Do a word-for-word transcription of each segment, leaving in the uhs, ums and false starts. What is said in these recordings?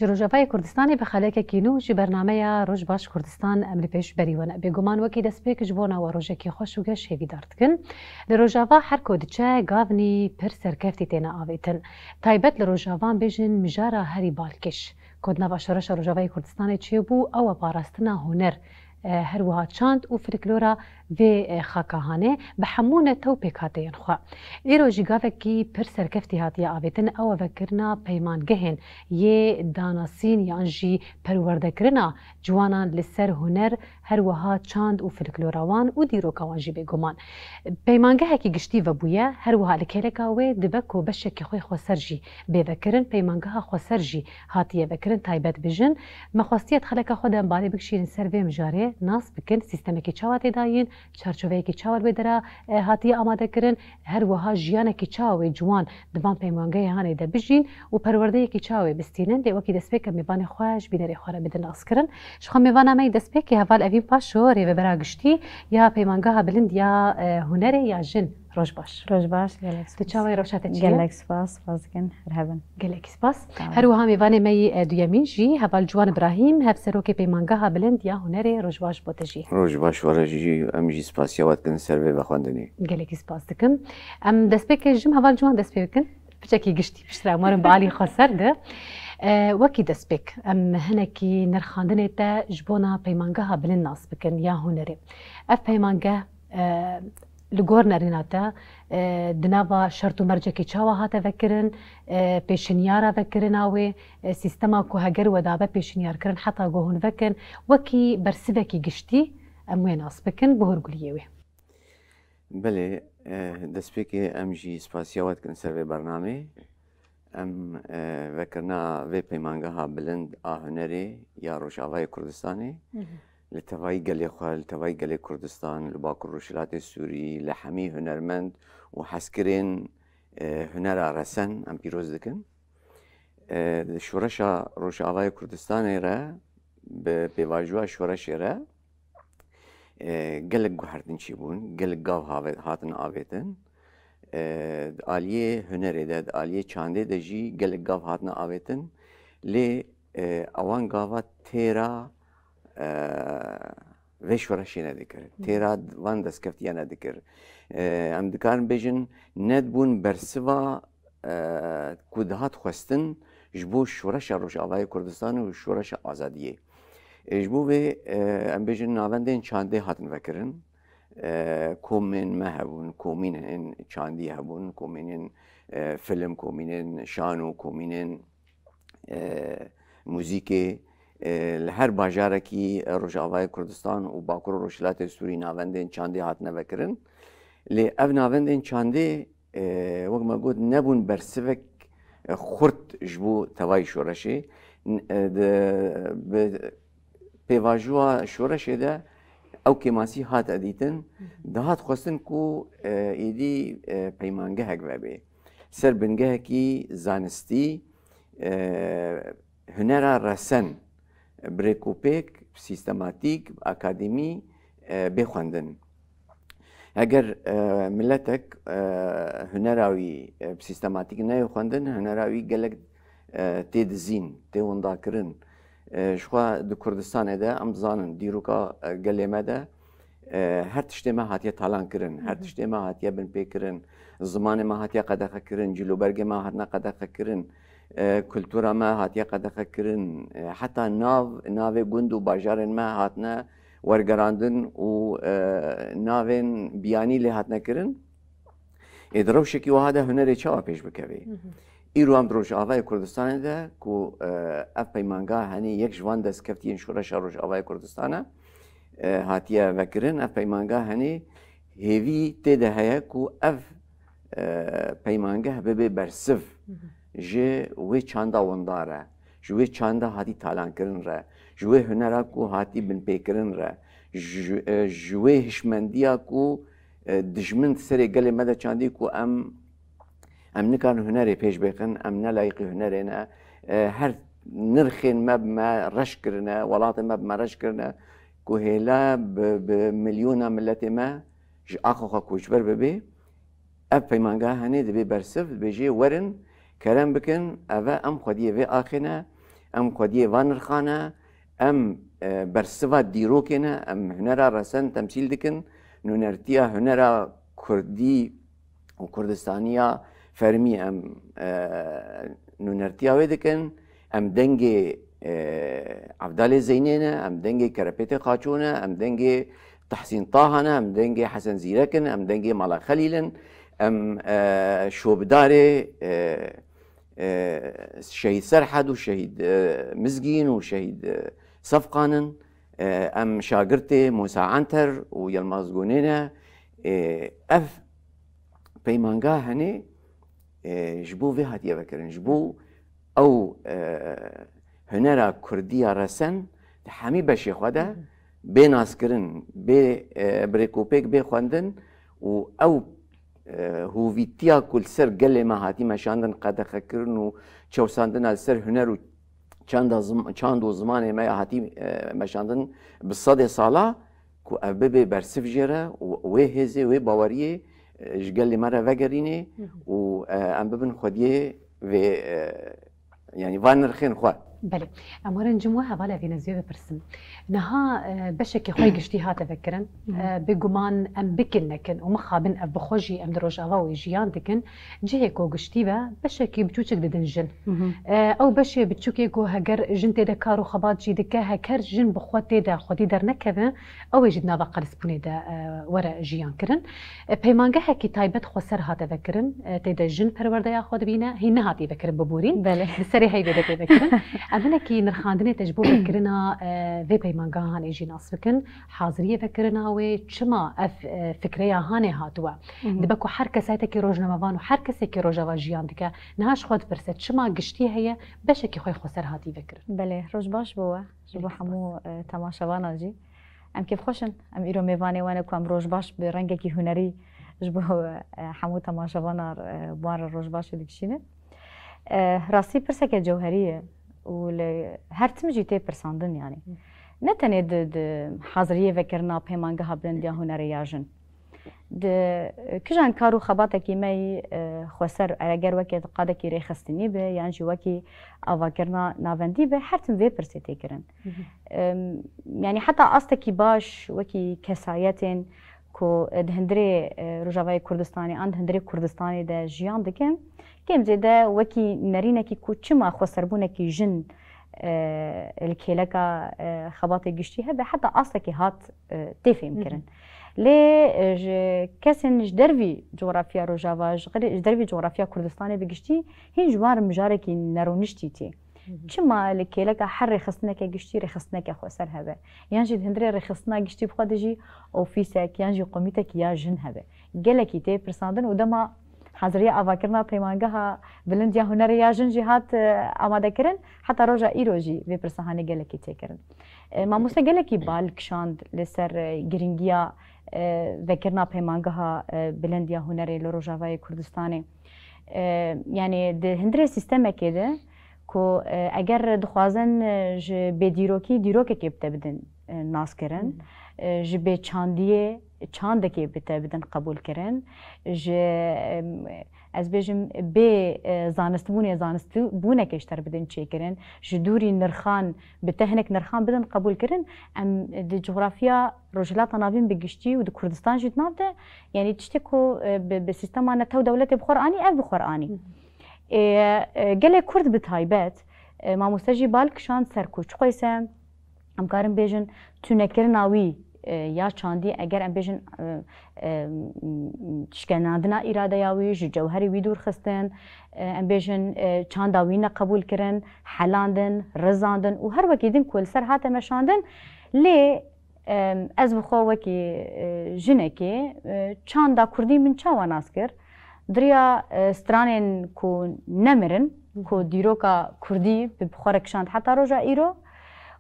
Ji Rojavayê Kurdistanê bi xelekekî nû ji bernameya Roj Baş Kurdistan em li pêş berî we ne. Bêguman wekî destpêk ji bona we rojekî xweş û geş hêvîdar dikin. Li Rojava her ku diçe gavnî pir serkeftî têne avêtin. Taybet li Rojavan bêjin mijara herî balkêş ku di nava şoreşa Rojavayê Kurdistanê çêbû, ew e parastina huner, e, her wiha çand û folklora vê, e, xaka hanê bi hemû nete û pêkhateyên xwe. Îro jî gavekî pir serkeftî hatiye avêtin, ew e vekirina peymangehên yê danasîn yan jî perwerdekirina ciwanan li ser huner, her wiha çand û folklora wan û dîroka wan jî bêguman. Peymangehekî giştî vebûye, her wiha li kêleka wê dibe ku beşekî xwe xweser jî bê vekirin, peymangeha xweser jî hatiye vekirin, taybet bijin. Me xwestiye di xeleka xwe de em balê bikişînin ser vê mijarê, nas bikin, sîstemekî çawa tê dayîn, çarçoveyekî çawa li wê dera, e, hatiye amade kirin, her wiha jiyanekî çawa wê ciwan di van peymangehê hanê de bijîn û perwerdeyekî çawa wê bistînin. Lê wekî destpêk em mêvanê xwe ji bînerê xwe re bidin naskirin. Ji xwe mêvana me yî destpêkê heval Evîn Paşo, rêvebera giştî ya Peymangeha Bilind ya, e, Hunerê ya Jin. Roj baş. Roj baş, gelek spas. Tu çawa yî, rewşa te çi ye? Gelek spas, spas dikin, her hebin. Gelekî spas. Tamam. Her wiha mêvanê me yî, e, duyemîn jî heval Ciwan Ibrahîm, hevserokê Peymangeha Bilind ya Hunerê, roj baş bo te jî. Roj baş, were jî em jî spasiya we dikin ser vê vexwendinê. Gelekî spas dikim. Em destpêkê ji heval Ciwan dest pê bikin. Piçekî giştî piştre em werin bi alî xweser de. E, wekî destpêk em hinekî nirxandinê te ji bona Peymangeha Bilind nas bikin ya Hunerê. Ev peymangeh, e, li gor nerîna te, e, di nava şert û mercekî çawa hate vekirin, e, pêşinyara vekirina wê, e, sîstema ku heger we dabe pêşinyarkirin heta ku hûn vekin, wekî bersivekî giştî em wê nas bikin, bihurguliyê wê. Belê, e, destpêkê em jî spasiya we dikin ser vê bernamê. Em, e, vekirina vê peymangeha bilind a hunerê ya Rojavayê Kurdistanê, Hı hı. li tevayî gelê xwe, li tevayî gelê Kurdistan, li Bakur Rojhilatê Sûrî, li hemî hunermend û hezkirên, e, hunera resen em pîroz dikin. E, di şoreşa Rojavayê Kurdistanê re, bi pêvajoya şoreşê re, e, gelek guhertin çêbûn, gelek gav have-, hatin avêtin. E, di aliyê hunerê de, di aliyê çandê de jî gelek gav hatine avêtin. Lê, e, ewan gava têra, e, vê şoreşê nedikir. Hı. Têra van destkeftiyê nedikir. E, em dikarin bêjin, nedibûn bersiva, e, ku dihat xwestin ji bo şoreşa Rojavayê Kurdistanê û şoreşa azadiyê. E, ji bo vê, e, em bêjin navendên çandê hatin vekirin. E, komên me hebûn, komînên çandî hebûn, komînên, e, film, komînên şano, komînên, e, muzîkê, e, li her bajarekî Rojavayê Kurdistan û Bakur û Rojhilatê Sûrî navendên çandê hatine vekirin. Lê ev navendên çandê, e, wek me got, nebûn bersivek, e, xurt ji bo tevayî şoreşê. N-, e, di, bi pêvajoya şoreşê de ew kêmasî hate dîtin. Hı hı. Dihat xwestin ku, e, êdî, e, peymangehek vebe. Ser bingehekî zanistî, e, hunera resen, bi rêkopêk, sîstematîk, akademî, e, bê xwendin. Eger, e, miletek, e, hunera wî, e, bi sîstematîk neyê xwendin, hunera wî gelek, e, tê dizîn, tê windakirin. E, ji xwe di Kurdistanê de em dizanin dîroka, e, gelê me de, e, her tiştê me hatiye talan kirin, her Hı hı. tiştê me hatiye binpê kirin, zimanê me hatiye qedexe kirin, cîlobergê me hatine qedexe kirin, e, kultura me hatiye qedexe kirin, e, heta nav, navê gund û bajarên me hatine wergerandin û, e, navên biyanî lê hatine kirin. Ê di rewşekî wiha de hunerê çawa pêş bikevê? Hı hı. Îro em di Rojavayê Kurdistanê de ku, e, ev peymanga henê yek ji van destkeftiyên şoreşa Rojavayê Kurdistanê, e, hatiye vekirin, ev peymanga henê hêvî tê de heye ku ev, e, peymangeh bibe bersiv Hı hı. ji wê çanda windar e, ji wê çanda hatî talankirin re, ji wê hunera ku hatî binpêkirin re, ji, e, ji wê hişmendiya ku, e, dijmin di serê gelê me de çandî ku em, em nikarin hunerê pêş bêxin, em ne layîqî hunerê ne. E, her nirxên me bi me reş kirine, welatê me bi me reş kirine, ku hêla bi, bi milyona miletê me ji axa xwe koçber bibe. Ev peymanga henê dibê bersiv, dibêjê werin, kerem bikin, eve em xwediyê vê axê ne, Em xwediyê van nirxan e, em e, bersiva dîrokê ne, em hunera resen temsîl dikin, nûnertiya hunera kurdî û kurdistaniya fermî em e, nûnertiya wê dikin, em dengê e, Evdalê Zeynê ne, em dengê Kerepêtê Qaço ne, em dengê Tahsîn Taha ne, em dengê Hesen Zîrek in, em dengê Mala Xelîl in, em e, şobidarê e, e, Şehîd Serhed û Şehîd e, Mizgîn û Şehîd e, Sefqan in, e, em şagirtê Musa Anter û Yilmaz Gunê ne. E, ev peymanga henê e, ji bo vê hatiye vekirin. Ji bo ew e, hunera kurdî ya resen di hemî beşê xwe de bê naskirin, bê e, birêkopêk bê xwendin û ew e, hovîtiya ku li ser gelê me hatî meşandin, qedexekirin û çewsandina li ser huner û çanda zim- çand û zimanê me ya hatî e, meşandin bi sedê sala, ku ev bibe bersiv jê re û wê hêzê, wê baweriyê e, ji gelê me re vegerînê û e, em bibin xwediyê vê e, yanî van nirxên xwe. Belê. Em werin cim we hevalê vî neziyê bipirsin. Niha e, beşekî xwe giştî hate vekirin. E, bêguman em bikil nekin û mixabin ev bi xwe jî em di rojava wê jiyan dikin. Cihê ku giştî be beşekî biçûçik didin jin. E, ew beşê biçûkê ku heger jin tê de kar û xebat jî dike, heger jin bi xwe tê de xwedî dernekeve, ew ê jî di nava qalisbûnê de e, were jiyan kirin. E, peymangehekî taybet xweser hate vekirin. E, tê de jin perwerdeya xwe dibîne. Hîn nehatî vekirin biborîn. Belê. Li serê heyvê de tê vekirin. Em hinekî nirxandinê te ji bo vekirina e, vê peymangehan ê jî nas bikin. Haziriyê vekirina wê çima ev e, fikreya hanê hatiwe? Dibe ku her kesayeteke rojnamevan û her kesekî rojava jiyan dike, niha ji xwe dipirse çima giştî heye beşekî xwe xweser hatî vekirin? Belê, roj baş bo we, ji bo hemû e, temaşevanan jî. Em kêfxweş in. Em îro mêvanê we ne ku em roj baş bi rengekî hunerî ji bo e, hemû temaşevana e, wan re roj baş dikişînin. E, rastî pirseke cewherî ye û li her tim jî tê pirsandin, yanî. Ne tenê di, di haziriyê vekirina peymangeha bilind ya hunerê ya jin. Di kijan kar û xebatekî me yî e, xweser, eger weke qadekî rêxistinî be yan jî wekî avakirina navendî be, her tim vê pirsê tê kirin. Em, yanî heta astekî baş wekî kesayetên ku, e, di hundirê e, Rojavayê Kurdistanê an di hundirê Kurdistanê de jiyan dikin, kêm zêde wekî nerînekî ku çima xweserbûnekî jin e, li kêleka e, xebatê giştî hebe, heta astekî hat e, tê fêmkirin. Lê e, ji kesên ji dervî coğrafya Rojava, ji xirê- ji dervî coğrafya Kurdistanê bi giştî, hîn ji wan re mijarekî neroniştî tê. Çima li kêleka her rêxistineke giştî rêxistineke xweser hebe? Yan jî di hundirê rêxistina giştî bi xwe de jî ofîsek yan jî komîtek ya jin hebe? Gelekî tê pirsandin û dema haziriya avakirina peymangeha bilind ya hunerê ya jin jî hat e, amadekirin, heta roja îro jî vê pirsa hanê gelekî tê kirin. E, mamoste gelekî bal kişand li ser e, girîngiya e, vekirina peymangeha e, bilind ya hunerê li Rojavayê Kurdistanê. E, yanî di hundirê sîstemekê de ku e, eger dixwazin e, ji bêdîrokî dîrokekê bi te bidin e, naskirin, e, ji bêçandiyê çandekê bi te bidin qebûlkirin, ji em, ez bêjim bê e, zanistbûnê zanistbûnekê ji te re bidin çêkirin, ji dûrî nirxan bi te hinek nirxan bidin qebûlkirin, em di coğrafya Rojhilata Navîn bi giştî û di Kurdistan jî di nav de, yanî tiştê ku e, bi, bi sîstema netew dewletê bi xwe re anî, ev bi xwe re anî. Ê, e, gelê Kurd bi taybet, e, mamoste jî bal kişand ser ku çiqoyse em karin bêjin tunekirina wî e, ya çandî, eger em bêjin e, e, m- m- şikendandina îradeya wî, ji cewherê wî dûr xistin, e, em bêjin e, çanda wî neqebûl kirin, helandin, rizandin û her wekî din ku li ser hate meşandin, lê e, ez bi xwe wekî e, jinekê e, çanda kurdî min çawa nas kir? Di riya e, stranên ku nemirin, ku dîroka kurdî bi bi xwe re kişand heta roja îro,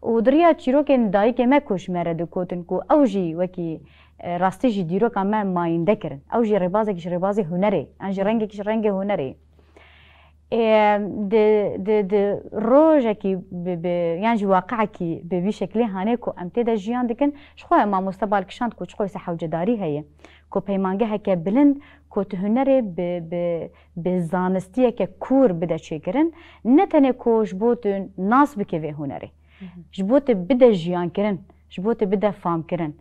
û di riya çîrokên dayikê me ku ji me re digotin ku ew jî wekî e, rastî jî dîroka me mayînde kirin. Ew jî rêbazekî ji rêbazê hunerê, an jî rengekî ji rengê hunerê. Ê, di, di, di rojekî bi, bi, yan jî waqiekî bi vî şeklê hanê ku em tê de jiyan dikin, ji xwe mamoste bal kişand ku çiqo wisa hewcedarî heye, ku peymangeheke bilind, ku tu hunerê bi, bi, bi zanistiyeke kûr bide çêkirin, ne tenê ku ji bo tu nas bike vê hunerê, ji bo tu bide jiyankirin, ji bo tu bide famkirin.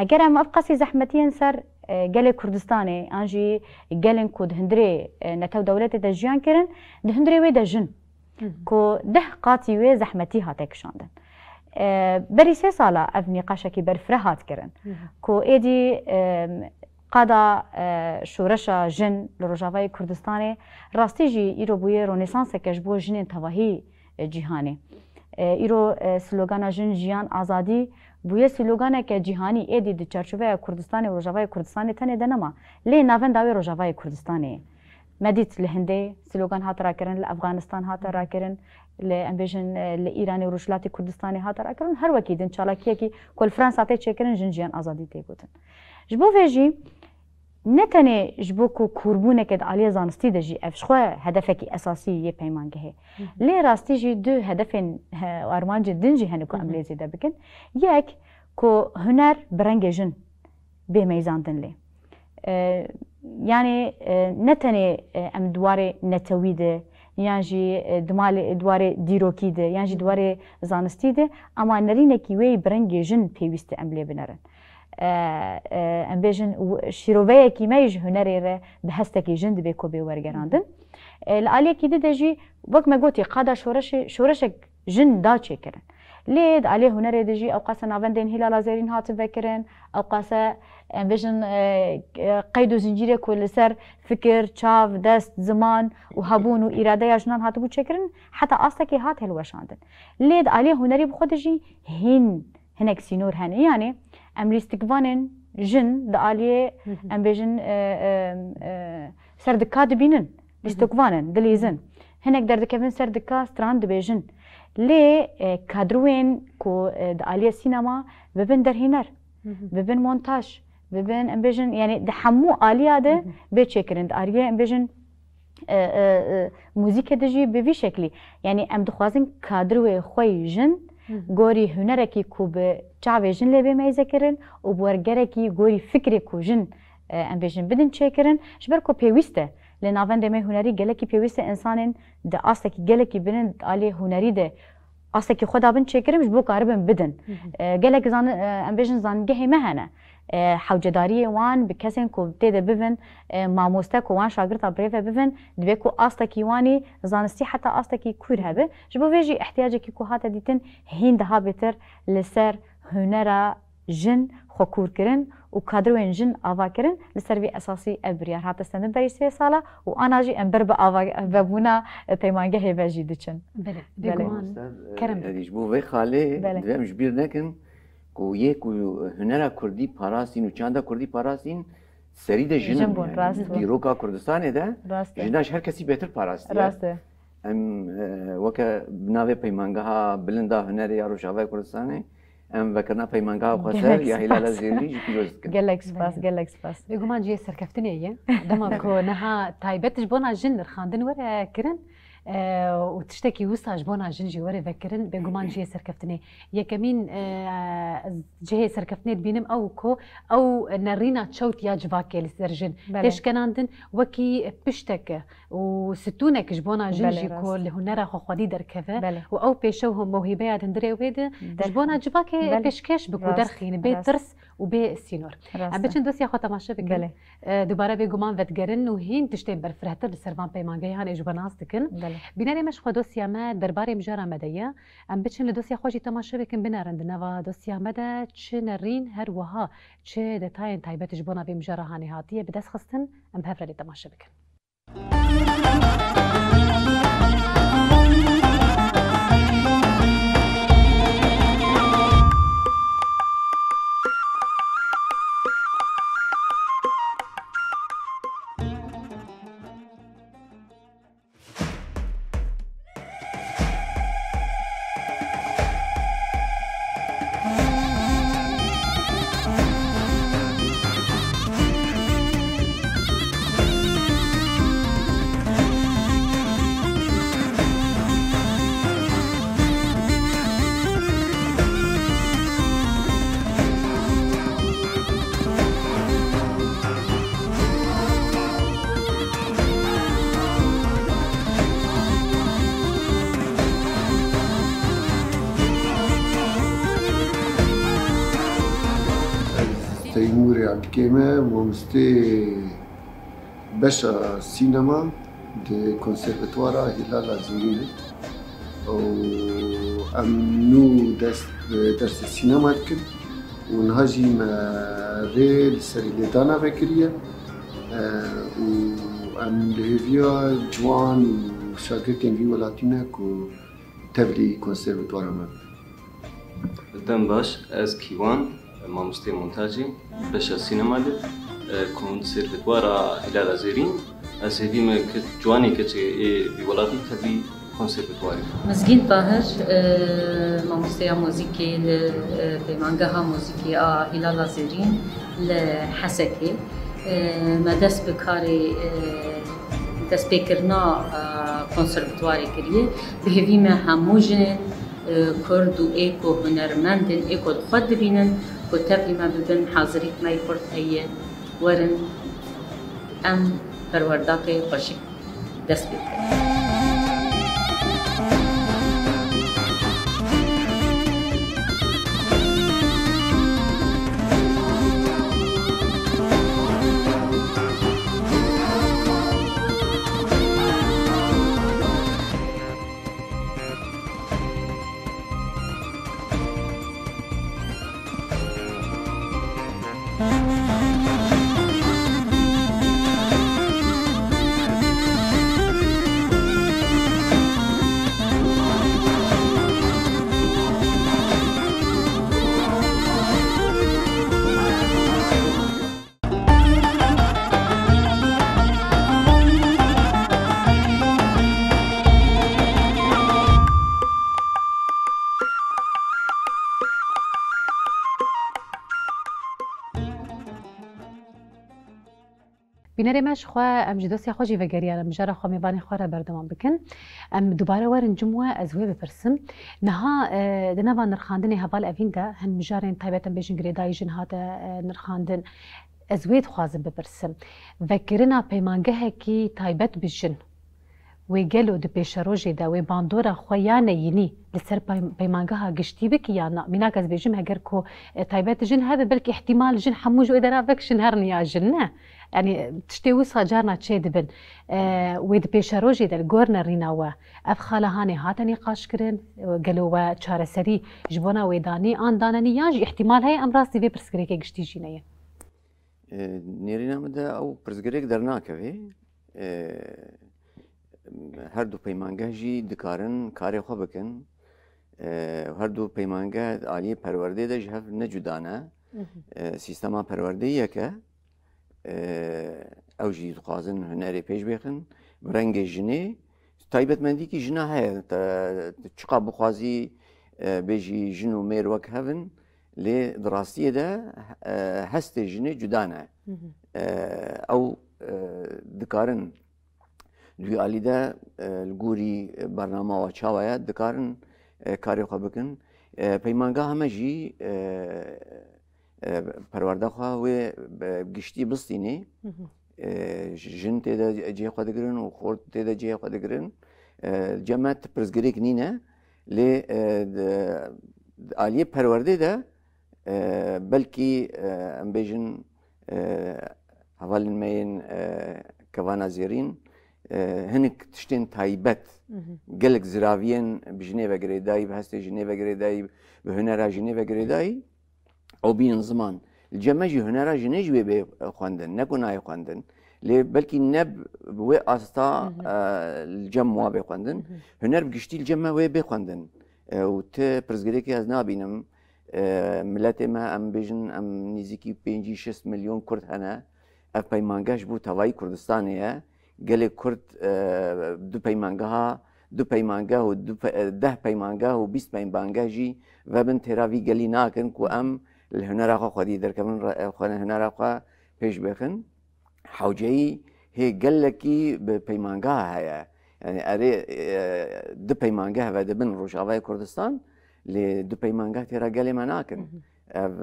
Eger em ev qasî zehmetiyên ser, e, gelê Kurdistanê, an jî gelên ku di hundirê, e, netew dewletê de jiyan kirin, di hundirê wê de jin, ku deh qatî wê zehmetî hate kişandin. E, berî sê sala ev nîqaşekî berfireh hat kirin, ku êdî, e, qada, e, şoreşa jin li Rojavayê Kurdistanê rastî jî îro bûye ronesanseke ji bo jinên tevahî, e, cîhanê. E, îro, e, slogana jin, jiyan, azadî bûye sloganeke cîhanî, êdî di çarçoveya Kurdistanê û Rojavayê Kurdistanê tenê de nema. Lê navenda wê Rojavayê Kurdistanê ye. Me dît li Hindê slogan hate rakirin, li Efxanistan hate rakirin, li, em bêjin, e, li Îranê û Rojhilatê Kurdistanê hate rakirin. Her wekî din çalakiyekî ku li Fransa tê çêkirin, jin, jiyan, azadî tê gotin. Ji bo vê jî ne tenê ji bo ku kûrbûneke di aliyê zanistî de jî ev ji xwe hedefekî esasî yê peymangehê. Lê rastî jî du hedefên, he, armancên din jî hene ku em lê zêde bikin. Yek, ku huner bi rengê jin bê meyzandin lê. E, yanî, e, ne tenê, e, em di warê netewî de, yan jî, e, di malê, di warê dîrokî de, yan jî di warê zanistî de, ama nerînekî wê yî bi rengê jin pêwîst e em lê binerin. E, e, em bêjin, w-, şîroveyekî me yî ji hunerê re bi hestekî jin dibe ku bê wergerandin. E, li aliyekî di de jî, wek me gotî, qada şoreşê, şoreşek jin da çêkirin. Lê di aliyê hunerê de jî ewqasa navendên Hîlala Zêrîn hatin vekirin, ewqasa, em bêjin, e, e, qeyd û zincîrê ku li ser fikir, çav, dest, ziman û hebûn û îradeya jinan hatibû çêkirin, heta astekê hat hilweşandin. Lê di aliyê hunerî bi xwe de jî hîn hinek sînor hene. Yanî em lîstikvanên jin di aliyê, em bêjin, e, e, e, serdika dibînin. Lîstikvan in, dilîzin. Hinek derdikevin serdika stran dibêjin. Lê, e, kadroyên ku, e, di aliyê sînema bibin derhêner, bibin montaj, bibin, em bêjin, yanî di hemû aliya de bê çêkirin. Di aliyê, em bêjin, e, e, e, muzîkê de jî bi vî şeklî. Yanî em dixwazin kadroyê xwe yî jin gorî hunerekî ku bi çavê jin lê bê meyze kirin û bi wergerekî gorî fikrê ku jin, e, em bêjin bidin çêkirin. Ji ber ku pêwîst e. Li navendê me hunerî gelekî pêwîst e, însanên di astekî gelekî bilind alê hunerî de astekî xwe dabin çêkirin, ji bo karibin bidin. E, gelek zan-, e, em bêjin zanîngehê me hene. E, hewcedariyê wan bi kesên ku tê de bibin, e, mamoste ku wan şagirta birêve bibin, divê ku astekî wanî zanistî heta astekî kûr hebe. Ji bo vê jî ihtiyacekî ku hate dîtin hîn daha bêtir li ser hunera jin xwe kûr kirin û kadroyên jin ava kirin. Li ser vî esasî ev biryar hate stendin berî sê sala û ana jî em ber bi ava vebûna peymangehê ve jî diçin. Belê, bêguman. Mamoste, e, kerem bikin. Êdî ji bo vê xalê Belê. Divê em ji bîr nekin ku yê ku hunera kurdî parastîn û çanda kurdî parastîn serî de jin Jin in bûn, yani. Rast bû. Dîroka Kurdistanê de Rast e. Jinan ji her kesî bêtir parastiye. Rast e. Em, e, weke bi navê Peymangeha Bilind a Hunerê ya Rojavayê Kurdistanê, em vekirina Peymangeha Xweser Gelek ya Hîlala spas. Zêrî jî pîroz dikin. Gelek spas, Belê. Gelek spas. Bêguman cihê serkeftinê ye. Dema ku niha taybet ji bona jin nirxandin were kirin, e, û tiştekî wisa ji bona jin jî were vekirin, bêguman cihê serkeftinê. Yekemîn, e, cihê serkeftinê dibînim ew ku ew nerîna çewt ya civakê li ser jin Belê. Têşkenandin wekî piştek û stûnek ji bona jin Belê, jî rast. Ku li hunera xwe xwedî derkeve Belê. Û ew pêşe û mewhîbeya di hundirê wê de ji Derxîne. Bona civakê Belê. Pêşkêş biku Rast, derxîne, bê rast. Tirs û bê sînor. Rast Em e. Biçin dosya xwe temaşe bikin. Belê. E, dubare bêguman vedigerin û hîn tiştên berfirehtir li ser van peymangehan ê ji we nas dikin. Belê. Bînerê me ji xwe dosya me derbarê mijara me de ye. Em biçin li dosya xwe jî temaşe bikin, binerin di nava dosya me de çi nerîn her wiha çi detayên taybet ji bona vê mijara hanê hatiye bi dest xistin, em bi hev re lê temaşe bikin. Dikê me mamostê beşa sînema di konservatuara Hîlala Zêrîn e. Û em nû dest bi dersê sînema dikin û niha jî me rê li serî lêdana vekiriye. E, û em li hêviya ciwan û şagirtên vî welatî ne ku tevlî konservatuara me bibin. Dem baş, ez Kîwan, mamostê montajê, beşa sînema de, e, konservatuara Hîlala Zêrîn. Ez hêvî me ke ciwanê keçê ê vî welatî tevlî konservatuarê. Mizgîn Tahir, e, mamosteya muzîkê li, e, Peymangeha Muzîkê a Hîlala Zêrîn li Hesekê. E, me dest bi karê, e, destpêkirina, e, konservatuarê kiriye. Bi hêvî me hemû jinên, e, Kurd û ê ku hunermend in, ê ku li xwe dibînin ku tevlî me bibin, hazirî me yê Kurd heye, werin em perwerdakê xweşik dest pê bikin. Bînerê me ji xwe, em ji dosya xwe jî vegeriyan, em mijara xwe mêvanê xwe re berdewam bikin. Em dubare werin cim we, ez wê bipirsim. Niha, e, di nava nirxandinê heval evîn de hin mijarên taybet, em bêjin girêdayî jin hate, e, nirxandin. Ez wê dixwazim bipirsim. Vekirina peymangehekî taybet bi jin, wê gelo di pêşerojê de wê bandora xwe ya neyînî li ser pey-, peymangeha giştî bikî ya na? Mînak ez bêjim, heger ku, e, taybet jin hebe, belkî îhtîmal jin hemû ji wê dera vekişin herin ya jin ne. Yanî, e, tiştê wisa carna çê dibin. E, wê di pêşerojê de li gor nerîna we ev xala hanê hate nîqaşkirin, e, gelo we çareserî ji bona wê danî an danenî, yan jî îhtîmal heye em rastî vê pirsgirêkê giştî jî neyin? E, nêrîna min de ew pirsgirêk dernakeve. E, her du peymangeh jî dikarin karê xwe bikin. E, her du peymangeh aliyê perwerdê de ji hev ne cuda ne. Mhm. E, sîstema perwerdeyî yek e. E, ew jî dixwazin hunerê pêş bêxin. Bi rengê jinê, taybetmendîkî jina heye. Te, te çiqa bixwazî, e, bêjî jin û mêr wek hev in, lê di rastiyê de, e, hestê jinê cuda ne. Hı hı. E, ew, e, dikarin di wî alî de, e, li gorî bernama we çawa ye, dikarin, e, karê xwe bikin. E, peymangeha me jî, e, e, perwerda xwe wê bi giştî bistînê. Hı hı. E, jin tê de cihê xwe digirin û xort tê de cihê xwe digirin. E, cem me ti pirsgirêk nîne, lê, e, di, di aliyê perwerdê de, e, belkî, e, em bêjin, e, hevalên me yên, e, kevana zêrîn, e, hinek tiştên taybet, Hı hı. gelek ziraviyên bi jinê ve girêdayî, bi hestê jinê ve girêdayî, bi hunera jinê ve girêdayî, ew bînin ziman. Li cem me jî hunera jinê jî wê bê xwendin, ne ku nayê xwendin. Lê belkî ne bi wê asta, Hı hı. e, li cem wa bê xwendin. Hı hı. Huner bi giştî li cem me wê bê xwendin. E, û ti pirsgirêkê ez nabînim. E, miletê me, em bêjin, em nêzîkî pêncî şêst milyon Kurd hene. Ev peymangeh ji bo tevayî Kurdistanê ye. Gelê Kurd, e, du peymangeha, du peymangeh û du pe-, e, deh peymangeh û bîst peymangeh jî vebin têra vî gelî nakin ku em li hunera xwe xwedî derkevin, re-, e, xwe hunera xwe pêş bêxin. Hewceyî hê gelekî bi peymangeha heye. Yanî erê, e, du peymangeh vedibin Rojavayê Kurdistan, lê du peymangeh têra gelê me nakin. Hı hı. Ev,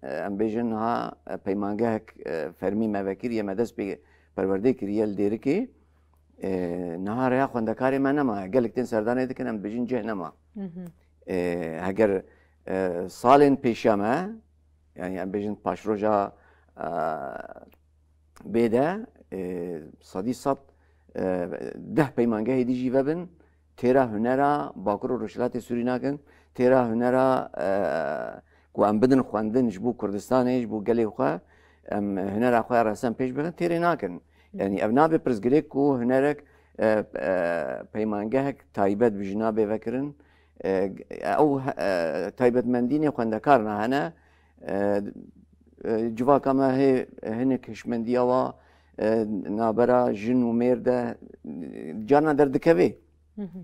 e, em bêjin niha, e, peymangehek, e, fermî me vekiriye, me dest pê perwerdê kiriye li Dêrikê. E, niha rêya xwendekarê me nema. Gelek tên serdanê dikin, em dibêjin cih nema. Hı hı. E, heger, e, salên pêşiya me, yanî em bêjin paşroja, e, bê de, e, sedî sed, e, deh peymangehê dî jî vebin, têra hunera Bakur û Rojhilatê Sûrî nakin, têra hunera, e, ku em bidin xwendin ji bo Kurdistanê, ji bo gelê xwe, em hunera xwe ya resen pêş bixin, têrê nakin. Yanî ev nabe pirsgirêk ku hunerek, e, e, peymangehek taybet bi jina bê vekirin. E, ew, e, taybetmendînê xwendekar na hene. E, e, civaka me hê hinek hişmendiya wa, e, nabera jin û mêr de, e, carna derdikeve. Hı hı.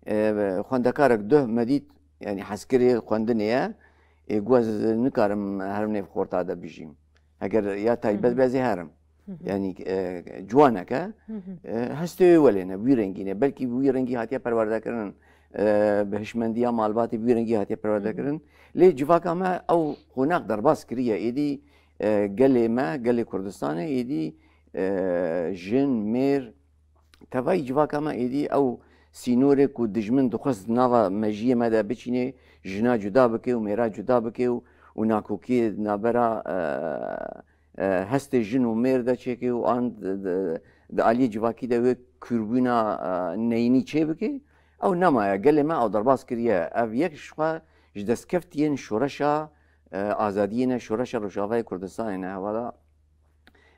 E, xwendekarek duh me dît, yanî heskirê xwendinê ye. Ê, ku ez nikarim herim nêv xorta de bijîm. Heger ya taybet Hı hı. be, ez ê herim. Hı hı. Yanî, e, ciwanek e. Hı hı. E, hestê wê welê ne, wî rengî ne. Belkî bi wî rengî hatiye perwerdekirin, e, bi hişmendiya malbatê bi wî rengî hatiye Hı hı. perwerdekirin. Lê civaka me ew qonax derbas kiriye. Êdî, e, gelê me, gelê Kurdistanê, êdî, e, jin, mêr, tevayî civaka me êdî ew sînorê ku dijmin dixwest nava mejiyê me de biçînê, jina cuda bike û mêra cuda bike û, û nakokiyê nabera, e, e, hestê jin û mêr de çêke û an di, di, di aliyê civakî de wê kûrbûna, e, neyînî çêbike, ew nemaye. Gelê me ew derbas kiriye. Ev yek ji xwe ji destkeftiyên şoreşa, e, azadiyê ne, şoreşa Rojavayê Kurdistanê ne. Hewala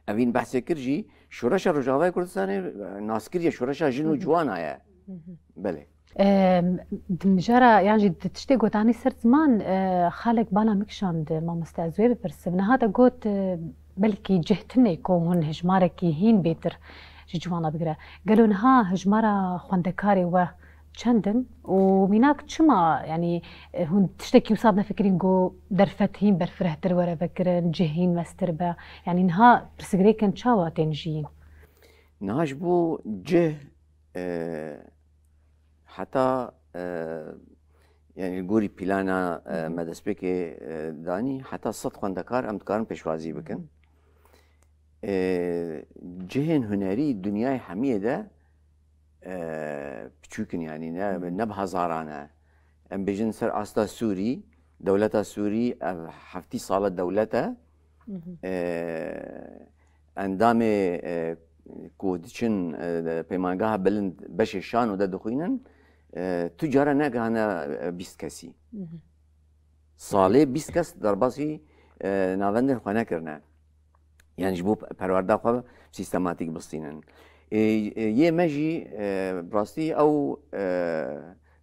evîn behsê kir jî, şoreşa Rojavayê Kurdistanê, e, nas kiriye şoreşa jin û Hı hı. ciwana ye. Hı hı. Belê. Em, di mijara, yan jî di tiştê gotanî ser ziman, e, xalek bala min kişand, mamoste, ez wê bipirsim. Niha te got, e, belkî cih tune ku hûn hejmarekî hîn bêtir ji ciwana bigire. Gelo niha hejmara xwendekarê we çend in? Û mînak çima, yanî, e, hûn tiştekî wisa dinefikirîn ku derfet hîn berfirehtir were vekirin, cih hîn mestir be? Yanî niha pirsgirêkên çawa tên jiyîn? Niha ji bo cih, e, heta, e, yanî li gorî plana, e, Hı hı. me destpêkê, e, danî, heta sed xwendekar em dikarin pêşwazî bikin. Hı hı. E, cihên hunerî dinyayê hemiyê de, e, piçûk in, yanî ne, Hı hı. ne bi hezaran e. Em bêjin ser asta Sûrî, dewleta Sûrî ev heftî sal e dewlet e. Hı hı. E, endamê, e, ku diçin, e, peymangeha bilind beşê şano de dixwînin, e, tu cara negihane, e, bîst kesî. Hı hı. Salê bîst kes derbasî, e, navendên xwe nekirine. Yanî ji bo perwerda xwe sîstematîk bistînin. E, e, yê me jî, e, bi rastî ew, e,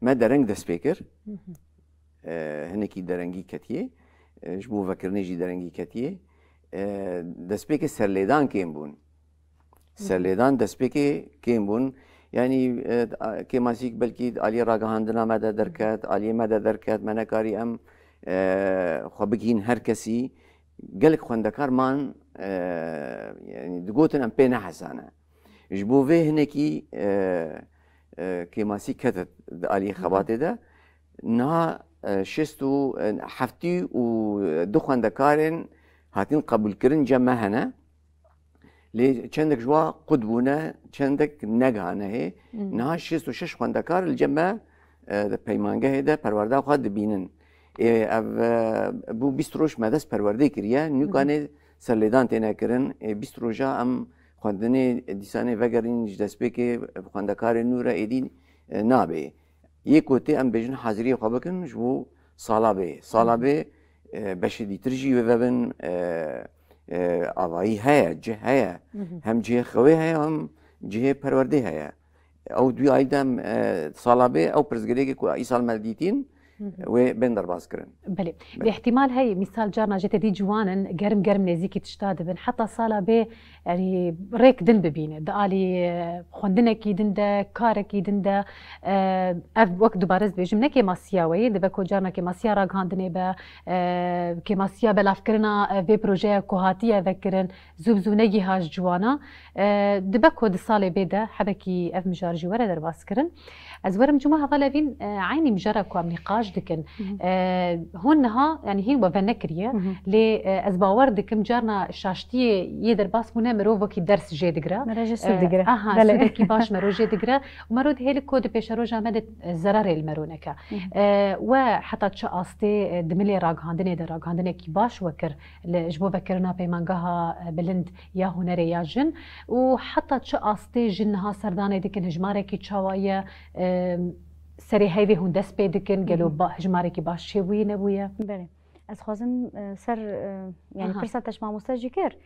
me dereng dest pê kir. Hı hı. E, hinekî derengî ketiye. E, ji bo vekirinê jî derengî ketiye. E, destpêkê serlêdan kêm bûn. Hı hı. Serlêdan destpêkê kêm bûn. Yanî, e, kêmasîk belkî aliyê ragihandina me de derket, aliyê me de derket, me nekarî em, e, xwe bigihîn her kesî. Gelek xwendekar man, e, yanî digotin em pê nehesane. Ji bo vê hinekî, e, e, kêmasî ket di aliyê Hı hı. xebatê de. Niha, e, şêst û, e, heftî û du xwendekarên hatin qebûlkirin cem me hene. Lê çendek ji wa qut bûne, çendek negihane hê. Hmm. Niha şêst û şeş xwendekar li cem me, e, di peymangehê de perwerda xwe dibînin. Ê, ev, e, bû bîst roj me dest perwerdê kiriye. Nûkanê Hı hı. serlêdan têne kirin. Ê, bîst roja em xwendinê dîsanê vegerîn ji destpêkê xwendekarê nû re êdî, e, nabe. Yê ku tê em bêjin haziriyê xwe bikin ji bo sala bê. Sala Hı hı. bê, e, beşê dîtir jî wê vebin, e, e, avayî heye, cih heye. Hı hı. Hem cihê xewê heye, hem cihê perwerdê heye. Ew duyayî de em, e, sala bê ew pirsgirêkê ku îsal me dîtîn, Hı hı. wê bên derbas kirin. Belê. Belê. Bi îhtîmal heye, mîsal carna jê tê dî ciwan in, germ germ nêzîkî tişta dibin. Heta sala bê, yanî rêk din bibîne. Di alî, e, xwendinekî din de, karekî din de, e, ev wek dubare ez dibêjim, ne kêmasiya we ye, dibe ku carna kêmasiya ragihandinê be, e, kêmasiya belavkirina, e, vê projeya ku hatiye vekirin, zû bi zû negiha ji ciwana. E, dibe ku di salê bê de hebekî ev mijar jî were derbaskirin. Ez werim cuma hevalê vîn, e, eynî mijara ku em nîqaş dikin. E, hûn niha, yanî hîn we venekiriye, lê, e, ez bawer dikim carna şaştiyê yê derbas bûne mirov wekî ders jê digire. Mero jê sûd digire. E, aha, sûdekî baş mero jê digire. Û mero dihêli ku di pêşeroja me de, e, zerarê li mero neke. E, we heta çi astê, e, dimilê ragihandinê de ragihandinekî baş we kir li, ji bo vekirina peymangeha, e, bilind ya hunerê ya jin û heta çi astê jin niha serdanê dikin, hijmarekî çawa ye, e, serê heyvê hûn dest pê dikin, gelo hijmarekî baş çêbûyî nebûye? Belê. Ez xwazim, e, ser, e, yani pirsa te ji mamoste jî kir.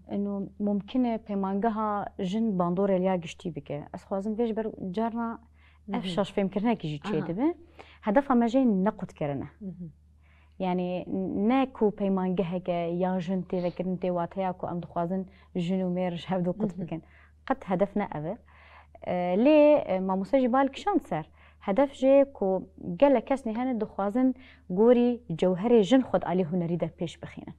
Eno mumkin e peymangeha jin bandorê liya giştî bike. Ez xwazim vê ji ber carna ev şaşfêmkirinekî jî çêdibe. Hedefa me jê nequtkirin e. Yani ne ku peymangeheke ya jin tê vekirin tê wateya ku em dixwazin jin û mêr ji hev du qut bikin. Qet hedef ne ev e. E, lê, e, mamoste jî bal kişand ser. Hedef jê ku gelek kes nê hene dixwazin gorî cewherê jin xwe di alî hunerî de pêş bixînin.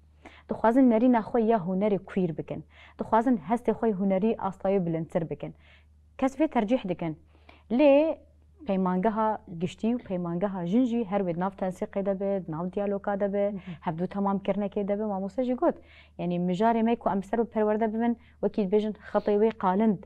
Dixwazin nerîna xwe ya hunerê queer bikin. Dixwazin hestê xwe yê hunerî astayê bilindtir bikin. Kes vê tercîh dikin. Lê peymangeha giştî û peymangeha jin jî her wê di nav tensîqê de be, di nav diyaloga de be, hevdû temamkirinekê de be, mamoste jî got. Yanî mijarê me ku em bi ser bi perwerde bibin, wekî dibêjin xetê wê qalind,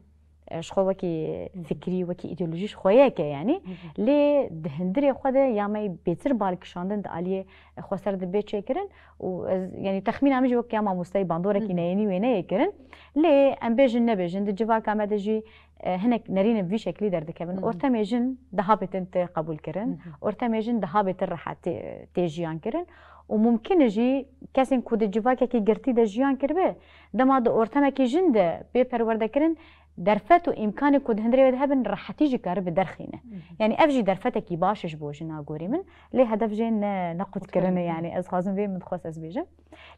e, ji xwe wekî fikrî, wekî îdeolojî ji xwe yeke yanî. Lê di hundirê xwe de ya me bêtir bal kişandin di aliyê xweser de bê çêkirin û ez, yanî texmîna min jî wek ya mamosteyê bandorekî neyênî wê neyê kirin. Lê em bêjin nebêjin, di civaka me de jî, e, hinek nerînin vî şeklî derdikevin. Ortemê jin daha bêtir tê qebûl kirin. Ortemê jin daha bêtir rehet tê, tê jiyan kirin. Û mumkin e jî kesên ku di civakekî girtî de jiyan kiribe, dema di ortemekî jin de bê perwerde kirin, derfet û îmkanê ku di hundirê wê de hebin, rehetî jî karibe derxîne. Yanî ev jî derfetekî baş e ji bo jina gorî min. Lê hedef jê ne, ne qutkirin e, yanî ez xwazim vê min dixwest ez bêjim.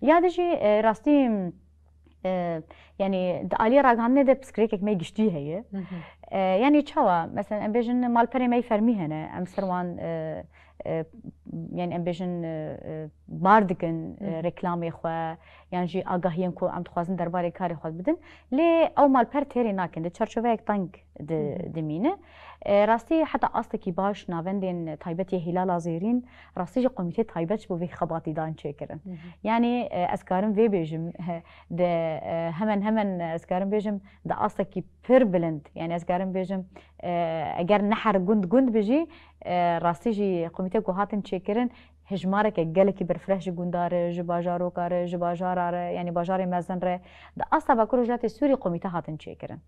Ya de jî, e, rastî, e, yanî di aliyê ragihandinê de pirsgirêkek me giştî heye. E, yanî çawa? Mesela em bêjin malperê me yê fermî hene, em ser wan, e, e, yanî em bêjin, e, e, bar dikin, e, reklamê xwe, yan jî agahiyên ku em dixwazin derbarê karê xwe bidin. Lê ew malper têrê nakin, di çarçoveyek teng di-, dimîne. E, rastî heta astekî baş navendên taybet yê Hîlala Zêrîn, rastî jî komîtê taybet ji bo vê xebatî dan çêkirin. Yanî, e, ez karim vê bêjim, di, e, hemen hemen ez karim bêjim, di astekî pir bilind, yanî ez karim bêjim, e, eger ne her gund gund bi jî, e, rastî jî komîtê ku hatin çêkirin, hejmareke gelekî berfireh ji gunda re, ji bajaroka re, ji bajara re, yanî bajarê mezin re, di asta Bakur û Rojhilatê Sûrî komîte hatin çêkirin.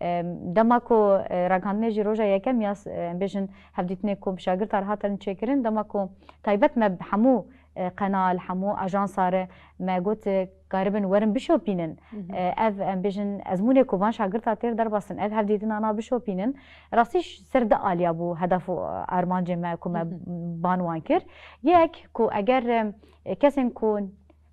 Em, dema ku, e, ragihandinê jî roja yekem ya s-, e, em bêjin hevdîtinê ku bi şagirta re hatin çêkirin, dema ku taybet me bi hemû, e, qenal, hemû ajansa re me got, e, karibin werin bişopînin. E, ev, em bêjin, ezmûnê ku van şagirta têr derbasin, ev hevdîtina na bişopînin. Rastî ş-, ser di aliya bû hedef û armancê me ku me ban wan kir. Yek, ku eger, em, kesên ku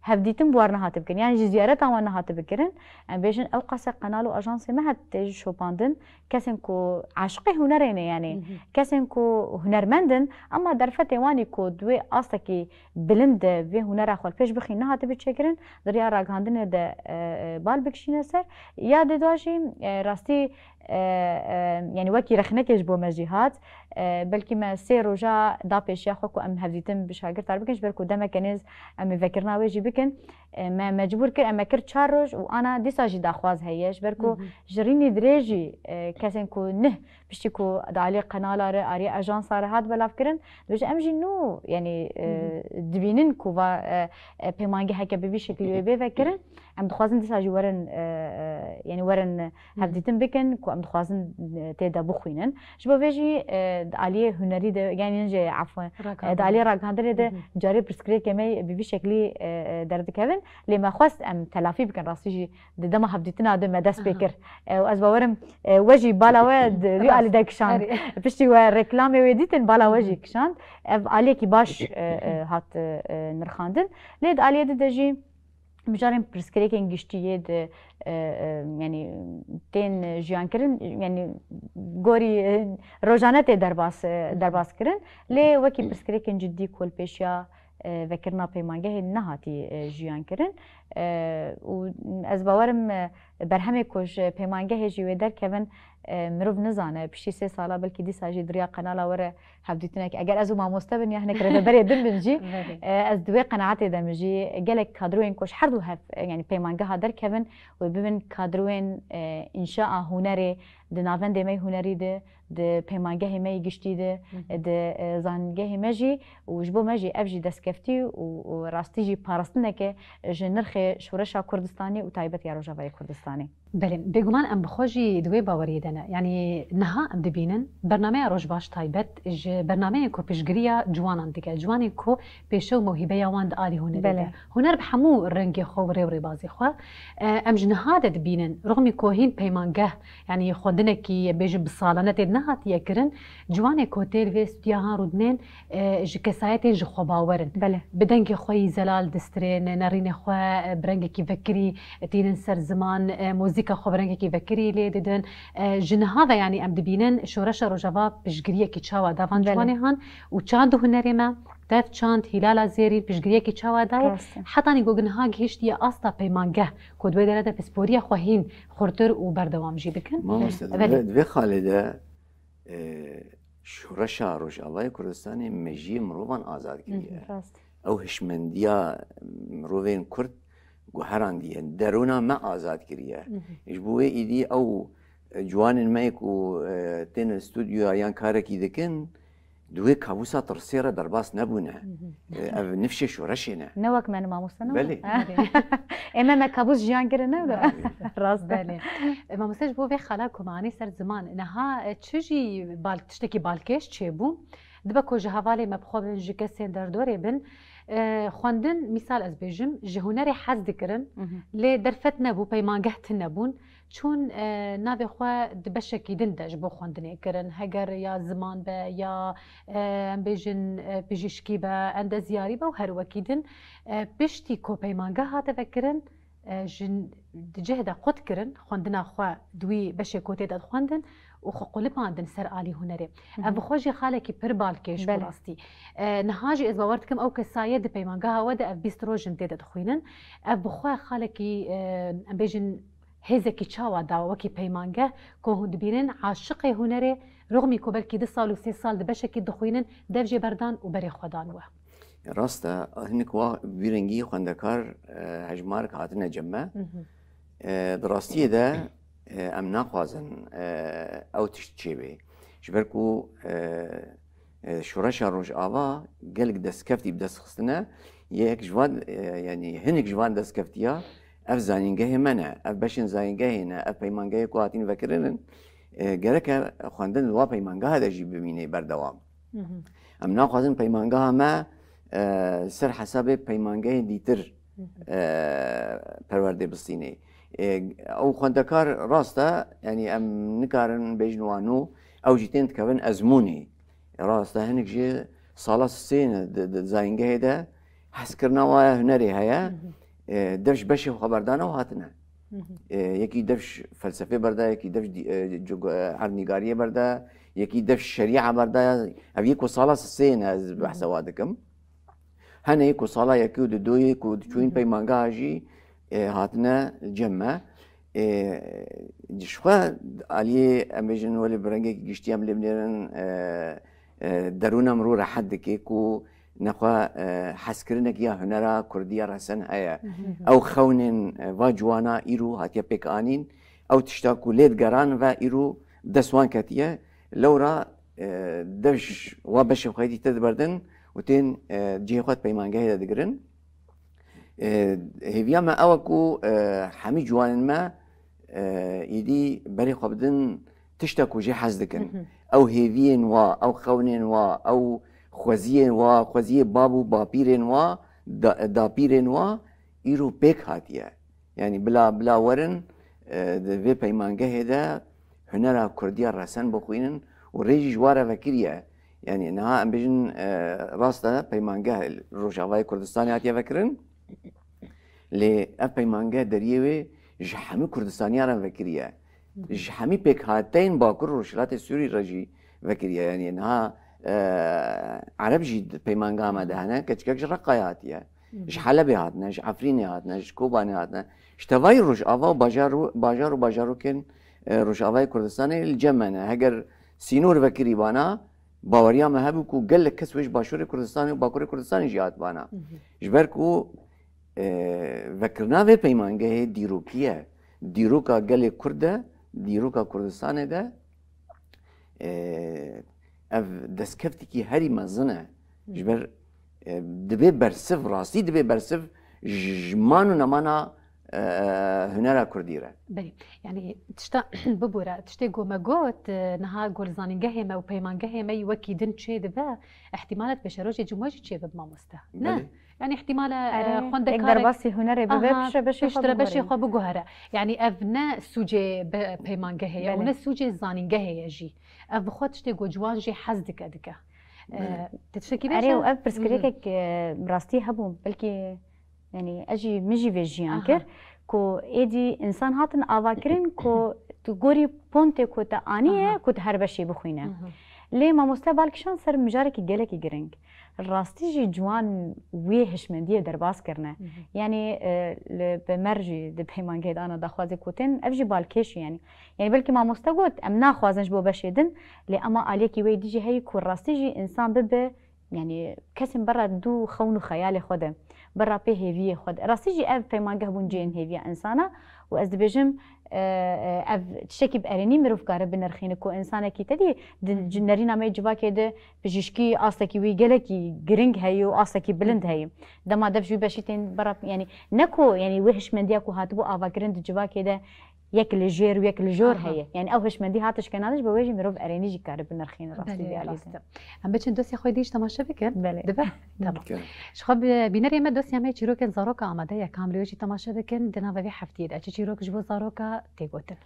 hevdîtin bi wan nehatibû kirin, yanî ji ziyareta wan nehatibû kirin, em bêjin ew qase qenal û ajansê me het tê jî şopandin, kesên ku aşiqê hunerê ne, yanî kesên ku hunermend in, ema derfetê wan î ku di wê astekî bilind de vê hunera xwe li pêş bixîn nehatibû çêkirin, di riya ragihandinê de, e, e, bal bikişîne ser. Ya di dua jî, e, rastî, e, e, yanî wekî rexnekê ji bo me jî hat. E, belkî me sê roja da pêşiya xwe ku em hevdîtin bi şagirtar bikin, ji ber ku demeke nêz em ê vekirina wê jî bikin. E, me mecbûr kir, em me kir çar roj û ana dîsa jî daxwaz heye. Ji ber ku ji rînî dirêjî, e, kesên ku nih piştî ku di aliyê qenala re, aliyê ajansa re hat belavkirin, dibêje em jî nû, yanî, e, dibînin ku va, e, e, pêmangeheke bi vî şeklî wê bê vekirin. Em dixwazin dîsa jî werin, e, e, yanî werin hevdîtin bikin ku em dixwazin, e, tê de bixwînin. Ji bo vê jî, e, di aliyê hunerî de, yanî jê, efwen, e, di aliyê ragihandinê de carê pirsgirêkê me bi vî şeklî, e, e, derdikevin. Lê me xwest em telafî bikin, rastî jî di dema hevdîtina de me dest pê kir. E, û ez bawerim, e, we jî bala we di vî alî de kişand. Piştî we reklamê wê dîtin, bala we jî kişand. Ev aliyekî baş, e, e, hat, e, e, nirxandin. Lê di aliyê di de jî mijarên pirsgirêkên giştî yê di, e, e, yanî tên jiyan kirin, yanî gorî, e, rojane tê derbas, e, derbas kirin. Lê wekî pirsgirêkên cidî ku li pêşiya, e, vekirina peymangehê nehatî, e, jiyan kirin. E, û ez bawerim, e, berhemê ku ji peymangehê jî wê derkevin, E, mirov nizane, piştî sê sala belkî dîsa jî diriya qenala were hevdîtinek. Eger ez û mamoste bin ya hinek rêveberê din bin jî, Belê. e, ez di wê qenaetê de min jî gelek kadroyên ku ji her du hev, e, yanî peymangeha derkevin û bibin kadroyên, e, înşaa hunerê di navendê me yê hunerî de, di peymangehê me yê giştî de, Hı hı. di, e, zanîngehê me jî û ji bo me jî ev jî destkeftî û, û rastî jî parastineke ji nirxê şoreşa Kurdistanê û taybet ya Rojavayê Kurdistanê. Belê, bêguman em bi xwe jî di wê baweriyê de ne. Yanî niha em dibînin bernameya Rojbaş taybet ji bernameyên ku piştgiriya ciwanan dike. Ciwanên ku pêşe û mewhîbeya wan di alî hunerê Belê. de. Huner bi hemû rengê xwe û rê û rêbazê xwe. E, em ji niha de dibînin, rixmî ku hîn peymangeh, yanî xwendinekî, em bêjin bi salane tê nehatiye kirin, ciwanê ku tê li vê stûdyahan rûdinên, e, ji kesayetên ji xwe bawer in. Belê. Bi dengê xwe yî zelal distirên, nerînê xwe, e, bi rengekî vekirî tînin ser ziman, e, muzîka xwe bi rengekî vekirî lê didin. E, ji niha ve yanî em dibînin şoreşa Rojava piştgiriyekî çawa da van Belê. ciwanê han û çand û hunerê me, tev çand, hîlala zêrîn piştgiriyekî çawa dayê. Rast e. Hetanî ku niha gihiştiye asta peymangeh ku di wê derê de pisporiya xwe hîn xurtir û berdewam jî bikin. Mamoste, di Belê. vê, di vê xalê de, e, şoreşa Rojavayê Kurdistanê mejiyê mirovan azad kiriye. Hı hı. Rast. Ew hişmendiya mirovên Kurd guherandiye, derûna me azad kiriye. Hı hı. Ji bo wê îdî ew, e, ciwanên me yê ku, e, tên stûdyoya yan karekî dikin, di wê kabûsa tirsê re derbas nebûne. Hı hı. E, ev nifşê şoreşê ne. Ne wek me ne mamoste ne? Belê. Ê me me kabûs jiyan kirin ne wilo? Belê. Rast e. Belê. E, mamoste ji bo vê xala ku me anî ser ziman. Niha, e, çi jî bal-, tiştekî balkêş çêbû. Dibe ku ji hevalê me bi xwe bin, ji kesên derdorê bin. E, xwendin, mîsal ez bêjim, ji hunerê hez dikirin, Hı hı. lê derfet nebû, peymangeh tune bûn. Çûn, e, navê xwe di beşekî din de ji bo xwendinê kirin. Heger ya ziman be, ya, e, em bêjin, e, pijîşkî be, endezyarî be û her wekî din. E, piştî ku peymangeh hate vekirin, e, ji di cih de qut kirin, xwendina xwe di wî beşê ku tê de dixwendin û xwe qulipandin ser alî hunerê. Hı hı. Ev bi xwe jî xalekî pir balkêş bû Belê. rastî. E, niha jî ez bawer dikim ew kesayê di peymangeha we de ev bîst roj in tê de dixwînin. Ev bi xwe xalekî, e, em bêjin hêzekî çawa da wekî peymangeh ku hûn dibînin aşiqê hunerê, rixmî ku belkî du sal û sê sal di beşekî dixwînin, dev jê berdan û berê xwe dan we. Rast e, hinek wa vî rengî xwendekar, e, hejmarek hatine cem me. Hı hı. E, di rastiyê de, e, em naxwazin, e, ew tişt çêbê. Ji ber ku, e, e, şoreşa Rojava gelek destkeftî bi dest xistine, yek ji van, e, yanî hinek ji van destkeftiya ev zanîngehê me ne, ev beşên zanîngehê ne, ev peymangehê ku hatîn vekirin in, e, gereke xwendin li wa peymangeha de jî bimîne berdewam. Hı hı. Em naxwazin peymangeha me, e, ser hesabê peymangehên dîtir, Hı hı. e, perwerdê bistînê. E, ew xwendekar rast e, yanî em nikarin bêjin wan û ew jî tên dikevin ezmûnê. Rast e, hinek jî sala sisê ne di, di zayîngehê de hezkirina wa ya hunerê heye. Hı hı. E, dev ji beşê xwe berdane û hatine. Hı hı. E, yekî dev ji felsefê berda, yekî dev ji dî-, e, cug-, e, erdnîgariyê berda, yekî dev ji şerîa berda. Ev yê ku sala sisê ne ez Hı hı. behsa wa dikim. Hene yê ku sala yekê û di doyê ku diçûyîn Hı hı. peymangeha jî, e, hatine cem me. E, ji xwe aliyê em bêjin welê bi rengekî giştî em lê binêrin, e, e, derûna mirov rehet dike ku nexwe, e, hezkirinek ya hunera kurdî ya resen heye. Hı hı. Ew xewnên, e, va ciwana îro hatiye pêk anîn, ew tişta ku lê digeran ve îro dest wan ketiye. Lewra, e, dev ji wa beşê xwe yê dîtir diberdin û tên, e, cihê xwe di peymangehê de digirin. E, hêviya me ew e ku, e, hemî ciwanên me, e, êdî berê xwe bidin tişta ku jê hez dikin. Hı hı. Ew hêviyên wa, ew xewnên wa, ew xweziyên wa, xweziyê bab û bapîrên wa, da-, dapîrên wa îro pêk hatiye. Yanî bila, bila werin, e, di vê peymangehê de hunera kurdî ya resen bixwînin û rê jî ji wa re vekiriye. Yanî niha em bêjin, e, rast e, peymangeh li Rojavayê Kurdistanê hatiye vekirin. Lê ev peymangeh deriyê wê ji hemî Kurdistaniya re vekiriye. Hı hı. Ji hemî pêkhateyên Bakur û Rojhilatê Sûrî re jî vekiriye. Yanî niha, e, Ereb jî di peymangeha me de hene, keçikek ji Reqayê hatiye. Hı hı. Ji Helebê hatine, ji Efrînê hatine, ji Kobanê hatine. Ji tevayî Rojava û bajar û, bajar û bajarokên, e, Rojavayê Kurdistanê li cem me ne. Heger sînor vekirî bana, baweriya me hebû ku gelek kes wê ji Başûrê Kurdistanê û Bakurê Kurdistanê jî hat bana. Ji ber ku, e, vekirina vê peymangehê dîrokî ye. Dîroka gelê Kurd de, dîroka Kurdistanê de, e, ev destkeftikî herî mezin e. Ji ber, e, dibê bersiv, rastî dibê bersiv ji, ji man û nemana, e, hunera Kurdî re. Belê. Yani tişta bibûre, tiştê ku me got, e, niha ku li zanîngehê me û peymangehê me yî wekî din çê dibe, ihtimal e pêşerojê cumwe jî çê bibe mamoste. Ne? Belê. Yani ihtimal e, Erê, e, xwendekarek yek derbasî hunerê bibe, Aha, piştre beşê xwe piştre beşê biguhere. Xwe biguhere. Yani ev ne sûcê be-, peymangehê ye û Belê. Ne sûcê zanîngehê ye jî. Ev bi xwe tiştê ku ciwan jî hez dike dike. Belê. E, te tiştekî Erê, bêje? Û ev pirsgirêkek, Mhm. e, bi rastî hebû. Belkî, yani, ez jî, min jî vê jiyan Aha. kir ku êdî însan hatin avakirin ku tu gorî pontê ku te aniye Aha. ku tu her beşê bixwîne. Mhm. Lê mamoste bal kişand ser mijarekî gelekî giring. Rastî jî ciwan wê hişmendiyê derbas kirine. Mhm. Yani, e, li Bemer jî di peymangehê de ana daxwazê ku tên, ev jî balkêş e yani. Yani belkî mamoste got, em naxwazin ji bo beşê din, lê ema aliyekî wê dî jî heye ku rastî jî însan bibe, yani kesên bera dû xewn û xeyalê xwe de, bera pê hêviyê xwe de. Rastî jî ev peymangeh bûn cihên hêviya însana û ez dibêjim, e, e, ev tiştekî bi erênî mirov kare binirxîne ku însanekî te dî di Hı hı. ci-, nerîna me yê civakê de pijîşkî astekî wî gelekî giring heye û astekî bilind Hı hı. heye. Dema dev ji wî beşî tên bera, yani ne ku, yani wê hişmendiya ku hatibû avakirin di civakê de yek li jêr û yek li jor Aha. heye. Yani ew hişmendî hat şikenan ji bo wê jî mirov erênî jî kare binirxîne rastî Belê, vê alî rast de. Em biçin dosyê xwe dî jî temaşe bikin. Belê. Dibe? Tamam. Bikin. Ji xwe bi-, bînerê me dosya me çîrokên zaroka amade ye. Kam li wê jî temaşe bikin. Di nava vê heftiyê de çi çîrok ji bo zaroka tê gotin?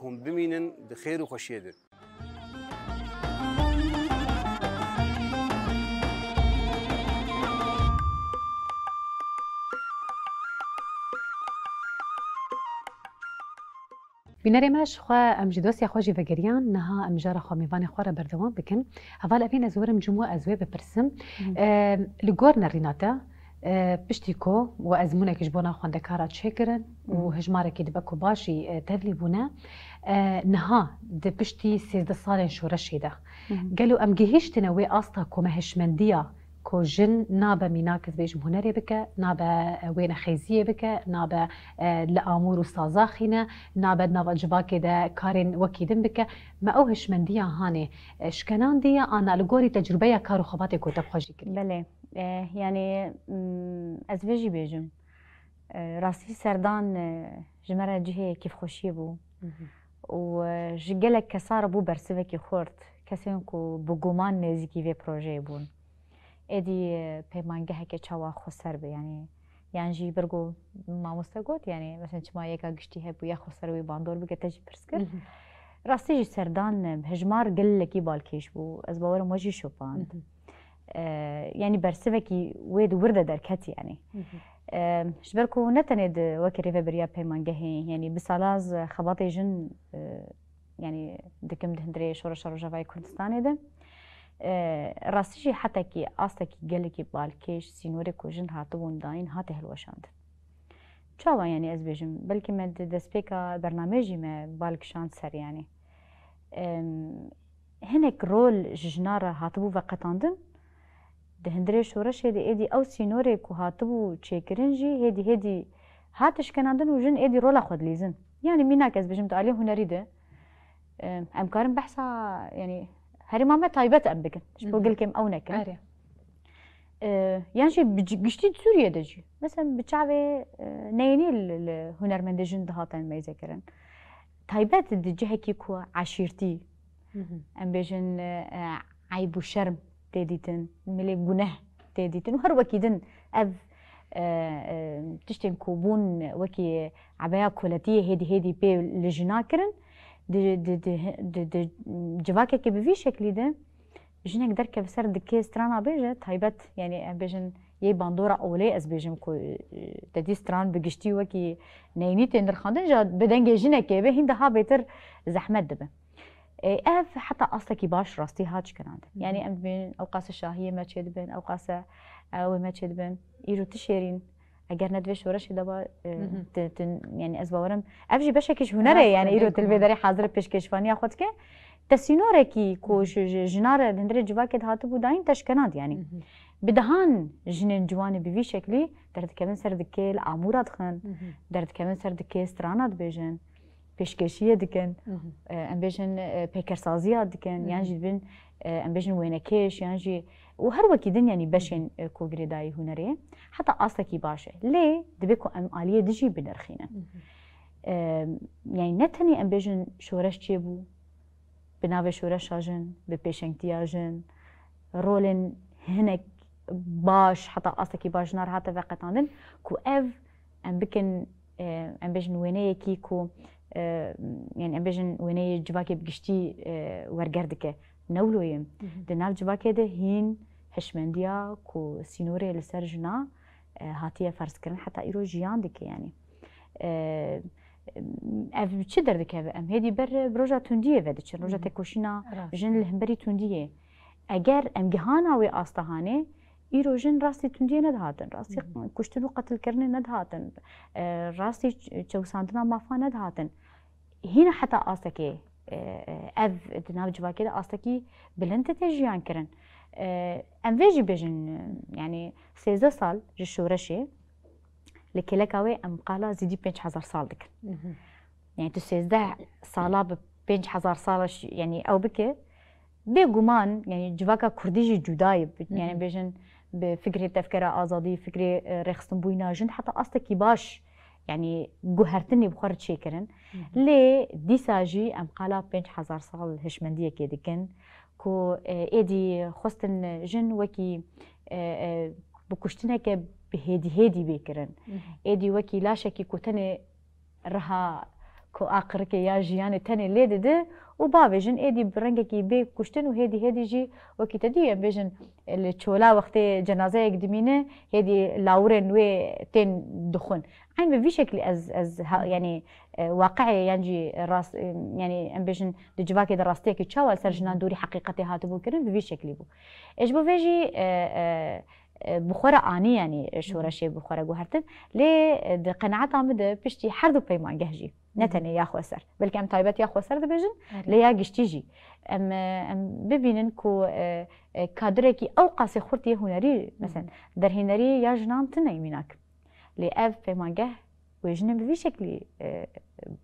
Hûn bimînin di xêr û xweşiyê de. Bînerê me ji xwe, em ji dosya xwe jî vegeriyan, niha em jara xwe mêvanê xwe re berdewam bikin. Heval Evîn, ez werim cumwe ez wê bipirsim. Hı. E, li gor nerîna te, e, piştî ku we ezmûnek ji bona xwendekara çêkirin û Hı. hejmarekî dibe ku baş jî, e, tevlî bûne, e, niha di piştî sêzdeh salên şoreşê de, Hı. gelo em gihîştine wê asta ku me hişmendiya ku jin nabe mînak ez bêjim hunerê bike, nabe, e, wênexêziyê bike, nabe, e, li amûr û sazaxîne, nabe di nava civakê de karên wekî din bike. Me ew hişmendiya hanê, e, şkenandiye, ana li gorî tecrûbeya kar û xebatê ku te bi xwe jî kiriye? Belê. E, yani, mm, ez vê jî bêjim. E, rastî serdan, e, ji me re cihê kêfxweşiyê bû. Mhm. Û, e, ji gelek kesa re bû bersivekî xurt. Kesên ku bi guman nêzîkî vê projeyê bûn. Êdî, e, peymangeheke çawa xweser be, yanî, yan jî bir ku mamoste got, yanî, mesela çima yeka giştî hebûye xweser wê bandor bike, te jî pirs kir. Mhm. Rastî jî serdan, e, hejmar gelekî balkêş bû. Ez bawerim we jî şopand. Mhm. E, yanî bersivekî wê di wir de derket, yanî. Mhm. E, ji ber ku ne tenê di wekî rêvebiriya peymangehê, yanî bi salaz xebatê jin, e, yanî dikim di hundirê Şoreşa Rojavayê Kurdistanê de. E, rastî jî hetekî astekî gelekî balkêş sînorê ku jin hatibûn dayîn hate hilweşandin. Çawa, yanî ez bêjim, belkî me di destpêka bernameyê jî me bal kişand ser, yanî. Em, hinek rol ji jina re hatibû veqetandin. Di hundirê şoreşê de êdî ew sînorê ku hatibû çêkirin jî hêdî hêdî hat şkenandin û jin êdî rola xwe dilîzin. Yanî mînak ez bêjim di aliyê hunerî de, em, em karin behsa, yanî herêma me taybet em bikin. Ji bo Mhm. gelkêm ew nekin. Erê. E, yan jî bi ci-, giştî di Sûriyê de jî. Mesela bi çavê, e, neyênî li, li hunermendê jin dihatin meyze kirin. Taybet di cihekî ku eşîrtî, Mhm. em bêjin, e, eyb û şerm tê dîtin, milê guneh tê dîtin û her wekî din ev, e, e, tiştên ku bûn wekî ebeya koletiyê hêdî hêdî pê li jina kirin, di, di, di, di, di civakekê bi vî şeklî de jinek derkeve ser dikê strana bêje taybet, yanî em bêjin yê bandora olê, ez bêjim ku, e, te dî stran bi giştî wekî neyînî tê nirxandin, ja bi dengê jinekê be hîn daha bêtir zehmet dibe. E, ev heta astekî baş rastî hat çikinandin. Hı hı. Yani em dibînin ew qase şahiyê me çêdibin, ew qase, e, wê me çêdibin. Îro tu şêrîn, eger ne di vê şoreşê de ba, e, Hı hı. tu, tu, yani ez bawerim, ev jî beşekî ji hunerê, Rast yani e, îro tu li vê bêguman. derê hazir pêşkêşvaniya xwe dike. Te sînorekî ku Hı hı. ji, ji, jina re di hundirê civakê de hatibû dayîn te şikenand yani. Hı hı. Bi dehan jinên ciwanê bi vî şeklî derdikevin ser dikê, li amûra dixin, Hı hı. derdikevin ser dikê, strana dibêjin, pêşkêşiyê dikin, Hı hı. e, em bêjin, e, pêkersaziya dikin, Hı yan hı. jî dibin, e, em bêjin wênekêş, yan jî û her wekî din, yanî Hı hı. beşên, e, ku girêdayî hunerê ye. Heta astekî baş e. Lê dibe ku em aliyê dijî binirxînin. Hı hı. E, yanî ne tenê em bêjin şoreş çêbû, bi navê şoreşa jin, bi pêşengtiya jin, rolên hinek baş, heta astekî baş jina re hate veqetandin ku ev em bikin, e, em bêjin wêneyekî ku, e, yani em bêjin wêneyê civakê bi giştî, e, werger dike. Ne wilo ye. Hı hı. Di nav civakê de hîn hişmendiya ku sînorê li ser jina, e, hatiye ferzkirin heta îro jiyan dike yani. E, ev çi derdikeve? Em hêdî ber bi roja tundiyê ve diçin, roja Hı hı. têkoşîna Rast. jin li hemberî tundiyê. Eger em gihana wê asta hanê, îro jin rastî tundiyê nedihatin, rastî Hı hı. kuştin û qetilkirinê nedihatin, e, rastî ç-, çewsandina mafa nedihatin. Hîna heta astekê, e, e, ev di nav civakê de astekî bilind tê jiyan kirin. E, em vê jî bêjin, e, yani sêzdeh sal ji şoreşê, li kêleka wê em qala zîdî pênc hezar sal dikin. Mhm. Yani tu sêzdeh sala bi pênc hezar sala şi-, yani ew bike, bêguman, yani civaka kurdî jî cuda ye. Bi-, yani Mhm. bêjin bi fikrê tevkera azadî, fikrê, e, rêxistinbûyîna jin heta astekî baş, yani guhertinê bi xwe re çêkirin. Mhm. Lê dîsa jî em qala pênc hezar sal hişmendiyekê dikin ku, e, êdî xwestin jin wekî, e, e, bi kuştineke bi hêdî hêdî bê kirin. Mhm. Êdî wekî laşekî ku tenê riha ku aqirikê ya jiyanê tenê lê didi û bavêjin êdî bi rengekî bê kuştin û hêdî hêdî jî wekî te dî em bêjin li çola wextê cenazeyek dimîne hêdî lawirên wê tên dixwin. Eyn bi vî şeklî ez, ez ha, yani, e, waqiê yan jî rast, e, yani em bêjin di civakê de rastiyekî çawa li ser jinan Hı hı. dûrî heqîqetê hatibû kirin, bi vî şeklî bû. E, ji bo vê jî, e, e, e, bi xwe re anî, yani, e, Hı hı. şoreşê bi xwe re guhertin. Lê, e, di qenaeta min de piştî her du peymangeh jî, ne Hı hı. tenê ya xweser, belkî em taybet ya xweser dibêjin, Erê. lê ya giştî jî. Em, e, em bibînin ku, e, e, kadrekî ew qasê xurt yê hunerî, Hı hı. mesela, derhênerî ya jinan tune mînak. Lê ev peymangeh wê jinên bi vî şeklî, e,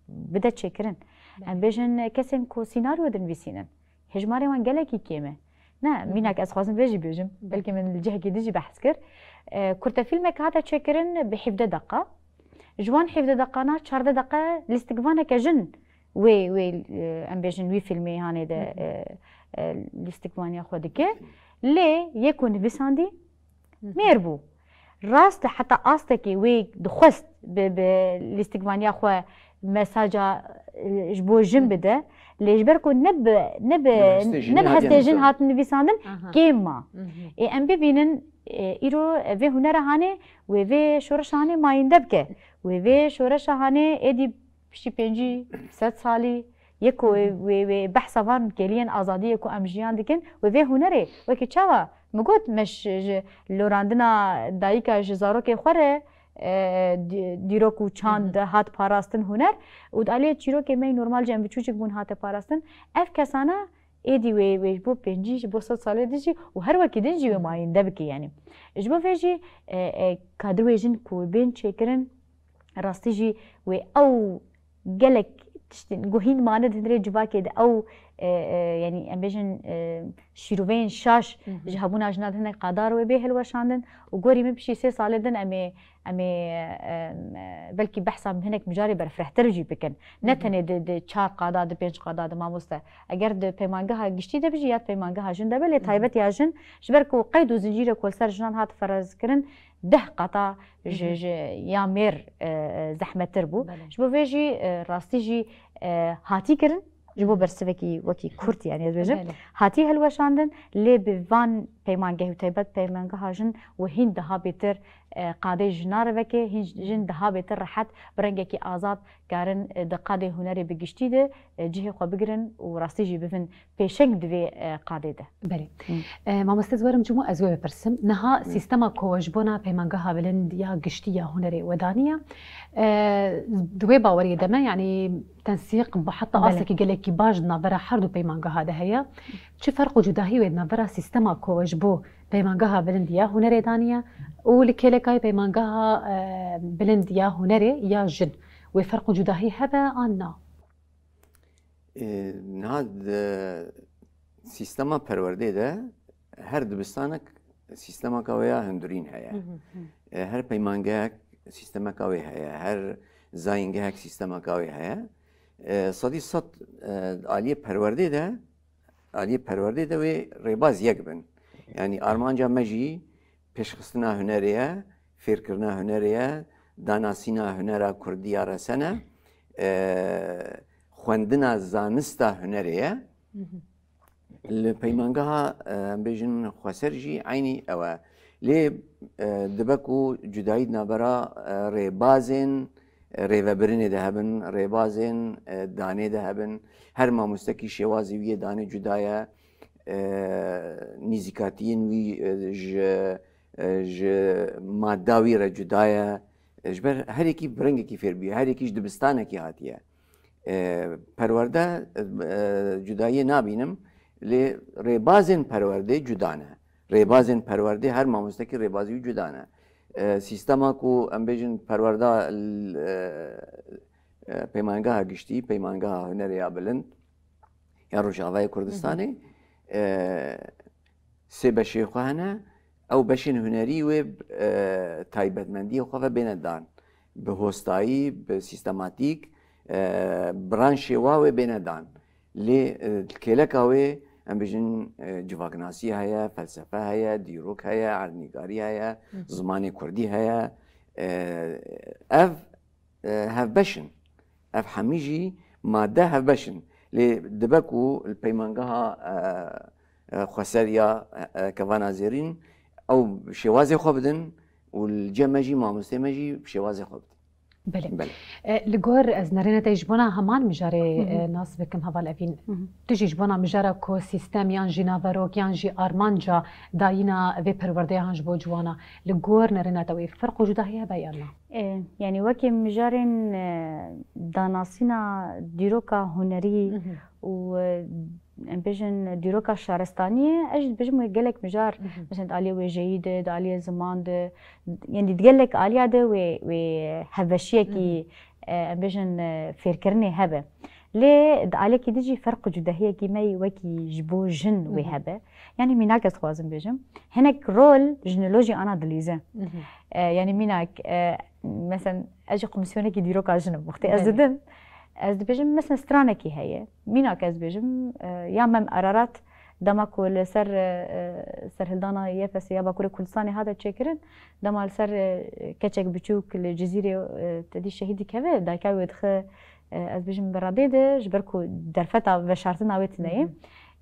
bide çêkirin. Belê. Em bêjin kesên ku sînaryo dinivîsînin, hêjmarê wan gelekî kêm e. Ne, Hı hı. mînak ez xwazim vê jî bêjim, Belê. belkî min li cihekî din jî behs kir. E, kurtefîlmek hate çêkirin bi hevdeh deqa. Ji wan hevdeh deqana çardeh deqe lîstikvaneke jin wê, wê, e, em bêjin wî fîlmê hanê de, Hı hı. e, e, lîstikvaniya xwe dike. Lê yê ku nivîsandî Hı hı. mêr bû. Rast e, heta astekê wê dixwest bi, bi lîstikvaniya xwe mesaja, e, ji bo jin Hı hı. bide. Lê ji ber ku ne bi, ne bi, Ne bi hestê jinê ne bi hatiye hestê jin nivîsandin. hatin nivîsandin, Aha. kêm ma. Hı hı. Ê, em bibînin, e, îro vê hunera hanê, wê vê şoreşa hanê mayînde bike. Wê vê şoreşa hanê êdî piştî pêncî, sed salî, yê ku Hı hı. wê, wê behsa van kêliyên azadiyê ku em jiyan dikin, wê vê hunerê, wekî çawa min got, me ji, ji lorandina dayika ji zarokê xwe re, e, dî-, dîrok û çand Hı hı. hat parastin huner û di aliyê çîrokê me yî normal jî em biçûçik bûn hate parastin. Ev kesana êdî wê, wê ji bo pêncî, ji bo sed salê din jî û her wekî din jî wê Hı hı. mayînde bike, yanî. Ji bo vê jî, e, e, kadroyê jin ku bên çêkirin, rastî jî wê ew gelek tiştên ku hîn mane di hundirê civakê de ew, e, e, yanî em bêjin, e, şîroveyên şaş Hı hı. ji hebûna jina de hinek qadar wê bê hilweşandin û gorî min piştî sê salê din em ê, em ê, e, e, belkî behsa hinek mijarê berfirehtir jî bikin. Ne Hı hı. tenê di, di çar qada, di pênc qada de mamoste. Eger di peymangeha giştî de bijî ya di peymangeha jin de be, lê Hı hı. taybet ya jin, ji ber ku qeyd û zincîrê ku li ser jinan hat ferzkirin, deh qata ji, Hı hı. ji ya mêr, e, e, zehmettir bû. Belê. Ji bo vê jî, e, rastî jî, e, hatî kirin. Ji bo bersivekî wekî kurt, yani ez bêjim, Belê. Hatiye hilweşandin, lê bi van peymangeh û taybet peymangeha jin û hîn daha bêtir, e, qadê jina re veke, hîn jin daha bêtir rehet bi rengekî azad karin, e, di qadê hunerê bi giştî de, e, cihê xwe bigirin û rastî jî bivin pêşeng di vê, e, qadê de. Belê. Hı. E, mamoste, ez werim cimo ez wê bipirsim. Niha Hı. Sîstema ku we ji bona peymangeha bilind ya giştî ya hunerê we daniye, e, di wê baweriyê de me, yani tensîq bi heta Belê. Astekî gelekî baş di navbera her du peymangeha de heye. Çi ferq û cudahî wê di navbera sîstema ku we ji bo peymangeha bilind ya hunerê daniye û li kêlekayê peymangeha, e, bilind ya hunerê ya jin? Wê ferq û cudahî hebe an na? E, niha di sîstema perwerdê de her dibistanek sîstemeka wê ya hundirîn heye. Hı hı, hı. E, her peymangehek sîstemeka wê heye, her zayîngehek sîstemeka wê heye. E, sedî sed, e, aliyê perwerdê de, aliyê perwerdê de wê rêbaz yek bin. Yani armanca me jî pêşxistina hunerê ye, fêrkirina hunerê ye, danasîna hunera kurdî ya resen e, e, xwendina zanista hunerê ye. Hı hı. Li peymangeha, e, em bêjin xweser jî eynî ew e. Lê, e, dibe ku cudayî di navbera, e, rêbazên, e, rêvebirinê de hebin, rêbazên, e, danê de hebin. Her mamostekî şêwazê wî yê danê cuda ye. E, nîzîkatiyên wî, e, ji, e, ji madda wî re cuda ye. E, ji ber her yekî bi rengekî fêr bûye, her yekî ji dibistanekî hatiye. E, perwerde, e, cudayiyê nabînim, lê rêbazên perwerdê cuda ne. Rêbazên perwerdê her mamostekî rêbazî wî cuda ne. E, sîstema ku em bêjin perwerda, e, e, peymangeha giştî, peymangeha hunerê ya bilind ya Rojavayê Kurdistanê, Hı hı. e, sê beşê xwe hene, ew beşên hunerî wê, e, taybetmendiyê xwe ve bêne dan. Bi hostayî, bi sîstematîk, e, bi ranşê wa wê bêne dan. Lê, e, kêleka wê, em bêjin, e, civaknasî heye, felsefe heye, dîrok heye, erdnîgarî heye, Hı hı. zimanê kurdî heye. E, ev, e, hevbeş in. Ev hemî jî madde hevbeş in. Lê dibe ku li peymangeha, e, e, xweser ya, e, e, Kevana Zêrîn ew şêwazê xwe bidin û li cem me jî, mamostê me jî şêwazê xwe bidin. Belê. Belê. E, li gor ez nerêne te ji bona heman mijarê, Hı hı. e, nas bikim, heval Evîn. Hı hı. Tu jî ji bona mijara ku sîstem yan jî naverok yan jî armanca dayîna vê perwerdeya han ji bo ciwana, li gor nerêna te wê ferq û cudahî hebe yan na? E, yani wekî mijarên, e, danasîna dîroka hunerî Hı hı. û, e, em bêjin dîroka şaristaniyê, ez jî dibêjim wê gelek mijar, Hı hı. mesela di aliyê wêjeyî de, di aliyê ziman de, yani di gelek aliya de wê, wê hevbeşiyekî, Hı hı. e, em bêjin, e, fêrkirinê hebe. Lê di aliyekî din jî ferq û cudahiyekî me yî wekî ji bo jin wê Hı hı. hebe. Yani mînak ez dixwazim bêjim. Hinek rol jinolojî ana dilîze. Hı hı. E, yani mînak, e, mesela ez jî komîsyonekî dîroka jin im. Wextê ez Belê. didim, ez dibêjim mesela stranekî heye. Mînak ez dibêjim, e, ya Mem Ararat dema ku li ser, e, e, serhildana Y P S'ê ya Bakurê Kurdistanê hate çêkirin, dema li ser, e, keçek biçûk li Cizîrê, e, tedî şehîd dikeve, dayika wê dixe, e, ez bêjim bi redê de, ji ber ku derfeta veşartina wê tune ye. Hı hı.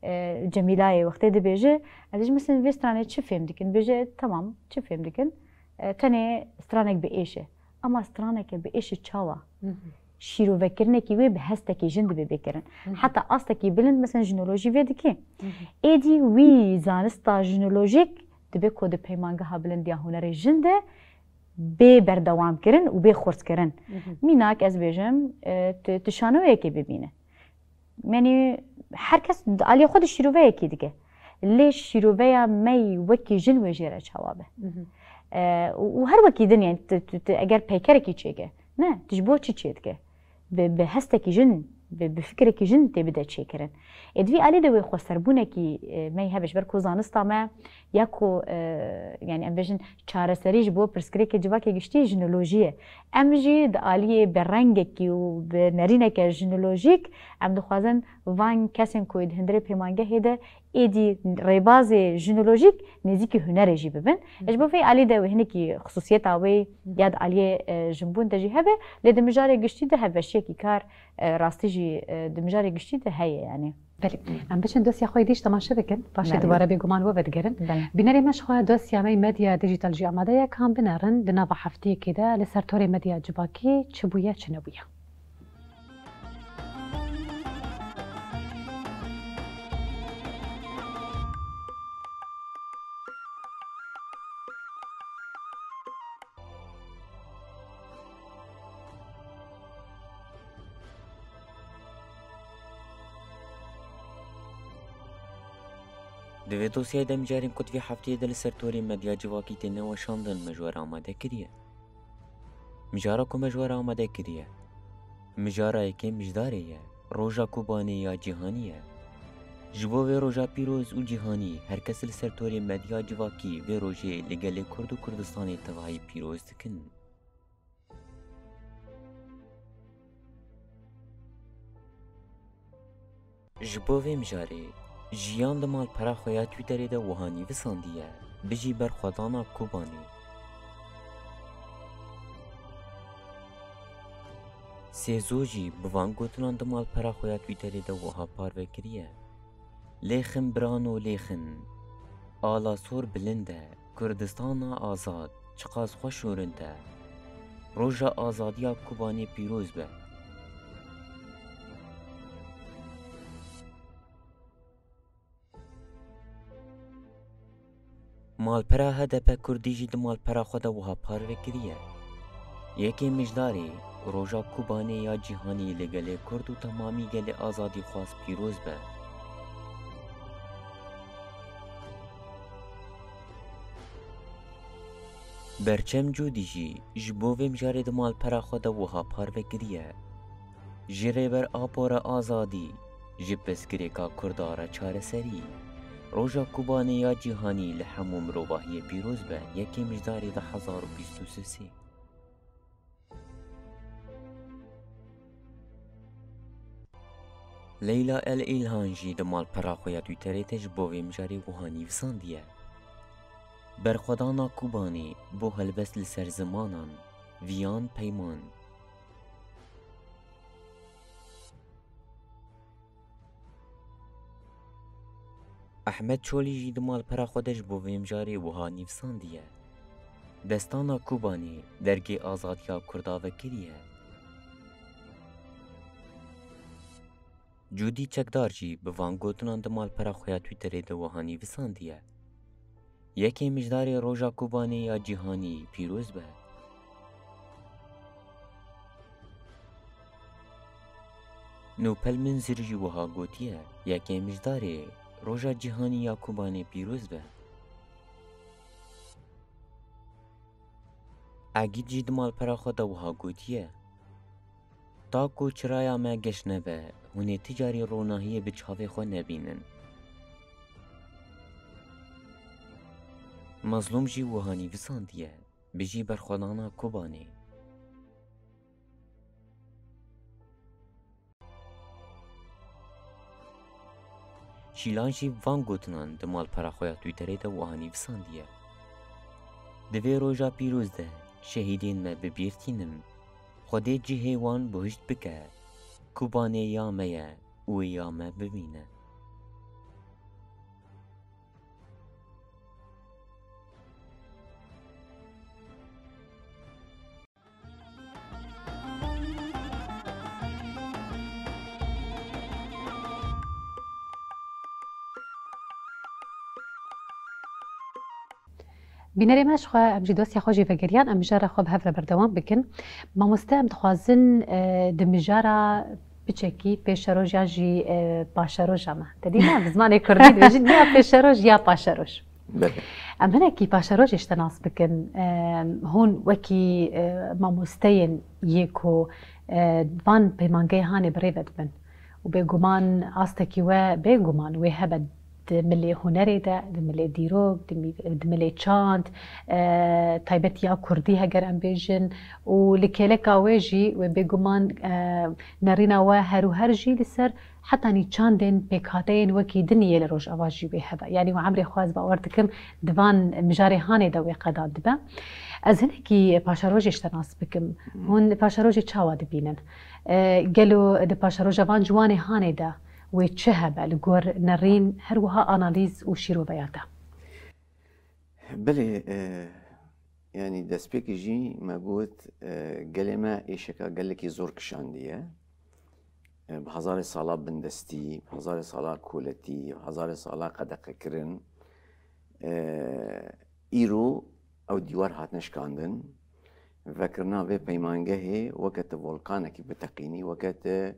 E, Cemîlayê wextê dibêje, ez dibêjim mesela vê stranê çi fêm dikin? Dibêje, tamam, çi fêm dikin? E, tenê stranek bi êş e. Ama straneke bi êş e çawa? Hı hı. Şîrovekirinekî wê bi hestekî jin dibe bê kirin. Hı hı. Heta astekî bilind, mesela, jinolojî vê dike. Hı hı. Êdî wî zanista jinolojîk dibe ku di peymangeha bilind ya hunerê jin de bê berdewam kirin û bê xurt kirin. Hı hı. Mînak ez bêjim, e, tu, tu şanoyekê bibîne. Yanî her kes di aliyê xwe de şîroveyekê dike. Lê şîroveya me yî wekî jin wê jê re çawa be? Mhm. E, û, û her wekî din, yani, tu, tu, tu eger peykerekî çêke, ne, tu ji bo çi çêdike? Bi, bi hestekî jin, bi, bi fikrekî jin tê bide çêkirin. Ê di vî alî de wê xweserbûnekî, e, me yî hebe, ji ber ku zanista me ya ku, e, yani, em bêjin çareserî ji bo pirsgirêkê civakê giştî jinolojî ye. Em jî di aliyê bi rengekî û bi nerîneke jinolojîk em dixwazin van kesên ku di hundirê pêmangehê de êdî rêbazê jinolojîk nêzîkî hunerê jî bibin. Ez ji bo vê alî de wê hinekî xisûsiyeta wê ya di aliyê, e, jinbûn de jî hebe, lê di mijarê giştî de hevbeşiyekî kar, e, rastî jî, e, di mijarê giştî de heye, yanî. Belê. Em biçin dosya xwe yê dîş temaşe bikin. Paşê Belê. dubare bêguman we vedigerin. Belê. Bînerê me ji xwe dosya me yê medya dijîtal jî amade ye, ka em binerin di nava heftiyekê de li ser torê medya civakî çi bûye, çi nebûye. Di vê dosyayê de mijarên ku di vê hefteyê de li ser torên medya civakî têne weşandin me ji we re amade kiriye. Mijara ku me ji we re amade kiriye, mijara yekê Mijdarê ye, roja Kobanê ya cîhanî ye. Ji bo vê roja pîroz û cîhanî her kes li ser torên medya civakî vê rojê li gelê Kurd û Kurdistanê tevahî pîroz dikin. Ji bo vê mijarê, Jiyan di malpera xwe ya Twitterê de wiha nivîsandiye, Bijî berxwedana Kobanê. Sêzo jî bi van gotinan di malpera xwe ya Twitterê de wiha parve kiriye, Lêxin birano lêxin, ala sor bilind e, Kurdistana azad, çiqas xweş şûrint e. Roja azadiya Kobanê pîroz be. Malpera H D P Kurdî jî di malpera xwe de wiha parve kiriye, Yekê Mijdarê, roja Kobanê ya cîhanî li gelê Kurd û temamî gelê azadîxwaz pîroz be. Berçem Cûdî jî ji bo vê mijarê di malpera xwe de wiha parve kiriye, Ji Rêber Apo re azadî, ji pirsgirêka Kurda re çareserî. Roja Kobanê ya cîhanî li hemû mirovahiyê pîroz be, yekê Mijdarê du hezar û bîst û sê. Leyla El Îlhan jî di malpera xwe ya Twitterê de ji bo vê mijarê wiha nivîsandiye, Berxwedana Kobanê bo helbest li ser zimanan, viyan peyman. Ehmed Çolî jî di malpera xwe de ji bo vê mijarê wiha nivîsandiye, Destana Kobanê dergê azadiya Kurda vekiriye. Cûdî Çekdar jî bi van gotinan di malpera xwe ya Twitterê de wiha nivîsandiye, Yekê Mijdarê roja Kobanê ya cîhanî pîroz be. Nûpel Munzir jî wiha gotiye, Yekê Mijdarê roja cîhanî ya Kobanê pîroz be. Egîd jî di malpera xwe de wiha gotiye, Ta ku çiraya me geş nebe, hûn ê ti carî ronahiyê bi çavê xwe nebînin. Mezlûm jî wiha nivîsandiye, Bijî berxwedana Kobanê. Şîlan jî van gotinan di malpera xwe ya Twitterê de wiha nivîsandiye, Di vê roja pîroz de şehîdên me bi bîr tînim. Xwedê cihê wan bihişt bike. Kobanê ya me ye û ya me bimîne. Bînerê me, ji xwe em jî dosya xwe jî vegeriyan, em mijara xwe bi hev re berdewam bikin. Mamoste, em dixwazin, e, di mijara piçekî pêşeroj yan jî, e, paşeroja me. Te dî me, bi zimanê kurdî dibêjin ya pêşeroj ya paşeroj. Belê. Em hinekî paşerojê ji te nas bikin. E, hûn wekî, e, mamosteyên yê ku, e, van peymangeya hanê bi rê ve dibin. Û bêguman astekî we bêguman wê hebe di milê hunerê de, di milê dîrok, di mî-, di milê çand, e, taybetiya kurdî heger em bêjin û li kêleka wê jî wê bêguman, e, nerîna we her û her jî li ser hetanî çandên pêkhateyên wekî din yê li Rojava jî wê hebe. Yanî û emrê xwe ez bawer dikim di van mijarê hanê de wê qedan dibe. Ez hinekî paşerojê ji te nas bikim. Hûn paşerojê çawa dibînin? E, gelo di paşeroja van ciwanê hanê de wê çi hebe li gor nerîn, her wiha analîz û şîroveya te? Belê, e, yanî destpêkê jî me got, e, gelê me êşeka gelekî zor kişandiye. E, bi hezarê sala bindestî, bi hezarê sala koletî, bi hezarê sala qedexe kirin. E, îro ew dîwar hatine şikandin. Vekirina vê peymangehê weke tu volkanekî biteqînî, weke tu,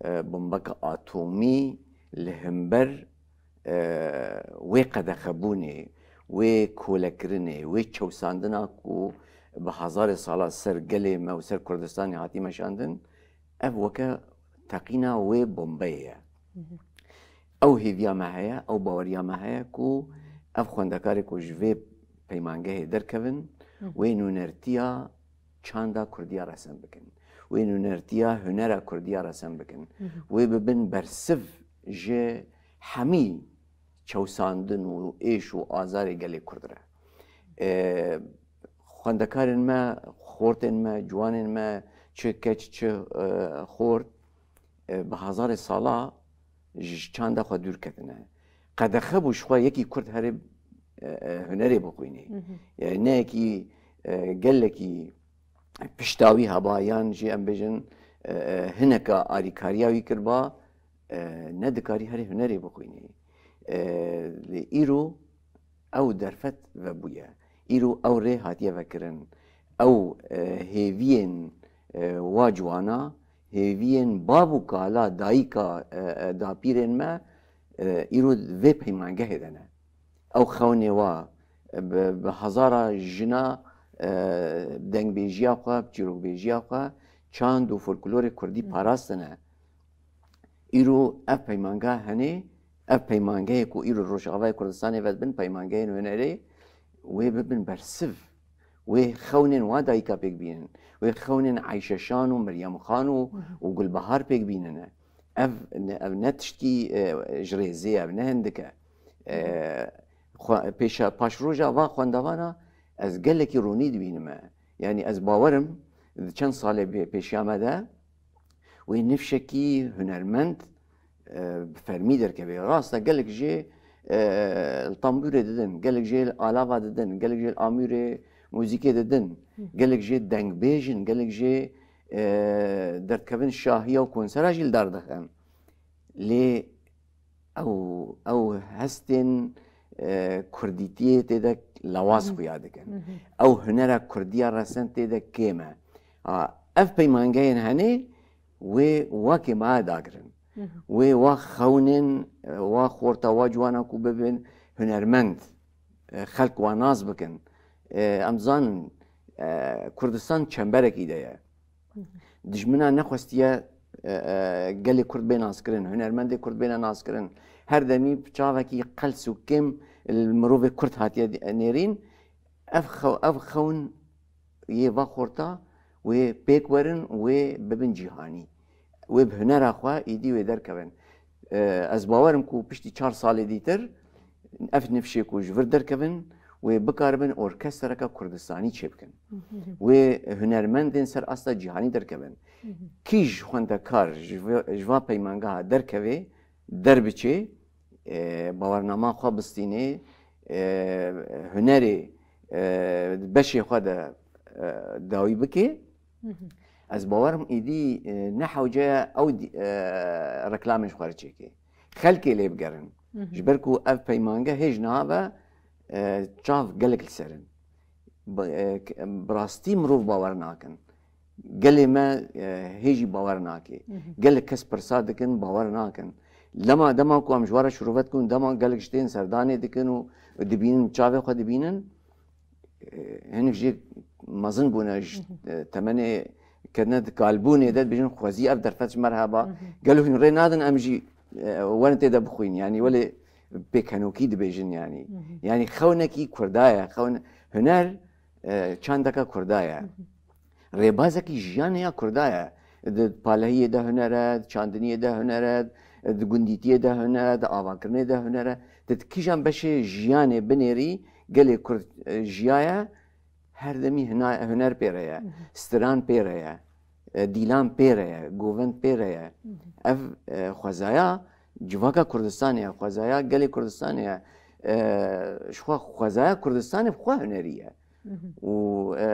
e, bombeke atomî li himber, e, wê qedexebûnê, wê kolekirinê, wê çewsandina ku bi hezarê sala ser gelê me û ser Kurdistanê hatî meşandin, ev weke teqîna wê bombeyê ye. Ew hêviya me heye, ew baweriya me heye ku ev xwendekarê ku ji vê peymangehê derkevin, wê nûnertiya çanda kurdiya resen bikin. Wê nûnertiya hunera kurdiya resen bikin. Wê bibin bersiv ji hemî çewsandin û êş û azarê gelê kurd re. E, xwendekarên me, xortên me, ciwanên me, çi keç, çi, e, xort, e, bi hezarê sala ji çanda xwe dûr ketine. Qedexe bû ji xwe yekî kurd herê, e, e, hunerê bixwînê. Yani ne yekî, e, gelekî pişta wî heba yan jî em bêjin, e, e, hineka alîkariya wî kirba, e, nedikarî herê hunerê bixwînê. E, lê îro ew derfet vebûye. Îro ew rê hatiye vekirin. Ew, e, hêviyên, e, wa ciwana, hêviyên bav û kala, dayika, e, e, dapîrên me, e, îro vê peymangehê de ne. Ew xewnê wa, e, bi, bi hezara jina, e, dengbêjiya xwe, bi çîrokbêjiya xwe, çand û folklorê kurdî parastine. Îro ev peymanga henê, ev peymangehê ku îro Rojavayê Kurdistanê vedibin, peymangehên hunerê, wê bibin bersiv. Wê xewnên wa dayika pêk bînin. Wê xewnên Eyşe Şan û Meryem Xan û, û Gulbahar pêk bînine. Ev ne, ev ne tiştkî, e, ji rêzê ye, ev ne hindik e. E, xwe-, pêşa, paşroja va xwendevana ez gelekî ronî dibînime. Yanî ez bawerim di çend salê bê-, pêşiya me de wê nifşekî hunermend, e, bi fermî derkeve. Rast e, gelek jê, e, li tambûrê didin, gelek jê li alava didin, gelek jê li amûrê muzîkê didin, gelek jê dengbêj in, gelek jê, e, derdkevin şahiya û konsera jî li dar dixin. Lê ew, ew hestên, e, kurdîtiyê tê de lawaz xuya dikin. Ew hunera kurdiya resen tê de kêm e. Ha, ev peymangehên henê wê wa kêmaya dagirin. Wê wa xewnên, e, wa xorta, wa ciwana ku bibin hunermend, e, xelk wa nas bikin. E, em zanin, e, Kurdistan çemberekî de ye. Dijmina nexwestiye, e, e, gelê Kurd bê naskirin, hunermendê Kurd bêne naskirin. Her demî bi çavekî qels û kêm li mirovê Kurd hatiye di-, nêrîn. Ev xew-, ev xewn yê va xorta wê pêk werin, wê bibin cîhanî. Wê bi hunera xwe êdî wê derkevin. E, ez bawerim ku piştî çar salê dîtir ev nifşê ku ji vir derkevin, wê bikaribin orkestreka Kurdistanî çêbikin. Wê hunermendên ser asta cîhanî derkevin. Kî ji xwendekar ji vi-, ji va peymangeha derkevê, derbiçê, e, bawernama xwe bistînê, e, hunerê, e, beşê xwe de, e, dawî bike, ez bawerim êdî, e, ne hewce ye ew dî-, e, reklamên ji xwe re çêke. Xelkê lê bigerin. Ji ber ku ev peymange hêj niha ve, e, çav gelek li ser in. Bi, e, k-, bi rastî mirov bawer nakin. Gelê me, e, hê jî bawer nake. Gelek kes pirsa dikin, bawer nakin. Lema dema ku em ji we re şirove dikin, dema gelek ji tên serdanê dikin û dibînin, çavê xwe dibînin, e, hinek jê mezin bûne, ji, e, temenê ketine di kalbûnê de dibêjin, xwezî ev derfet ji me re heba. Gelo hûn rê nadin em jî, e, werin tê de bixwîn. Yanî welê pêkenokî dibêjin yanî. Yanî xewnekî Kurda ye, xewn-, huner, e, çandeka Kurda ye. Rêbazekî jiyanê ya Kurda ye. Di palehiyê de huner e, di çandiniyê de huner e, di gundîtiyê de huner e, di avakirinê de huner e. Di kîjan beşê jiyanê binêrî gelê Kurd, e, jiyaye, her demî hina-, huner pê re ye, stiran pê re ye, e, dîlan pê re ye, govend pê re ye. Ev, e, xwezaya civaka Kurdistanê ye, xwezaya gelê Kurdistanê ye. E, ji xwe xwezaya Kurdistanê bi xwe hunerî ye. Û, e,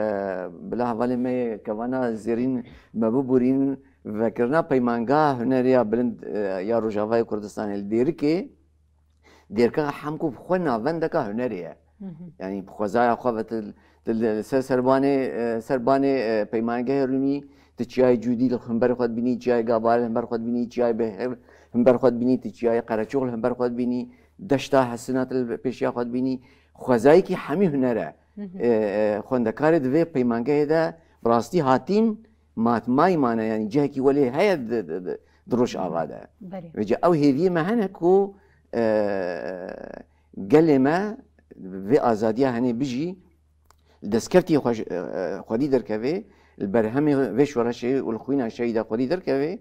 bila hevalê me yê kevana zêrîn me biborîn, vekirina peymangeha hunerê ya bilind, e, ya Rojavayê Kurdistanê li Dêrikê, Dêrika Hemko bi xwe navendeka hunerê ye. Yanî bi xwezaya xwe ve tu, tu li ser serbanê, e, serbanê, e, peymangehê rûnî, tu çiyayê Cûdî li hember xwe dibînî, çiyayê Gabarê li hember xwe dibînî, çiyayê Bihêr li hember xwe dibînî, tu çiyayê Qereçox li hember xwe dibînî, deşta Hesina tu li pêşiya xwe dibînî. Xwezayekî hemî huner e. E, e, xwendekarê di vê peymangehê de bi rastî hatîn matmayî mane, yanî cihekî welê heye di, di, di, di Rojava de. Belê. Vêca ew hêviyê me hene ku, e, gelê me vê azadiya henê bijî, li destkeftî xwe, e, e, xwedî derkeve, li berhemê vê şoreşê û li xwîna şehîda xwedî derkeve,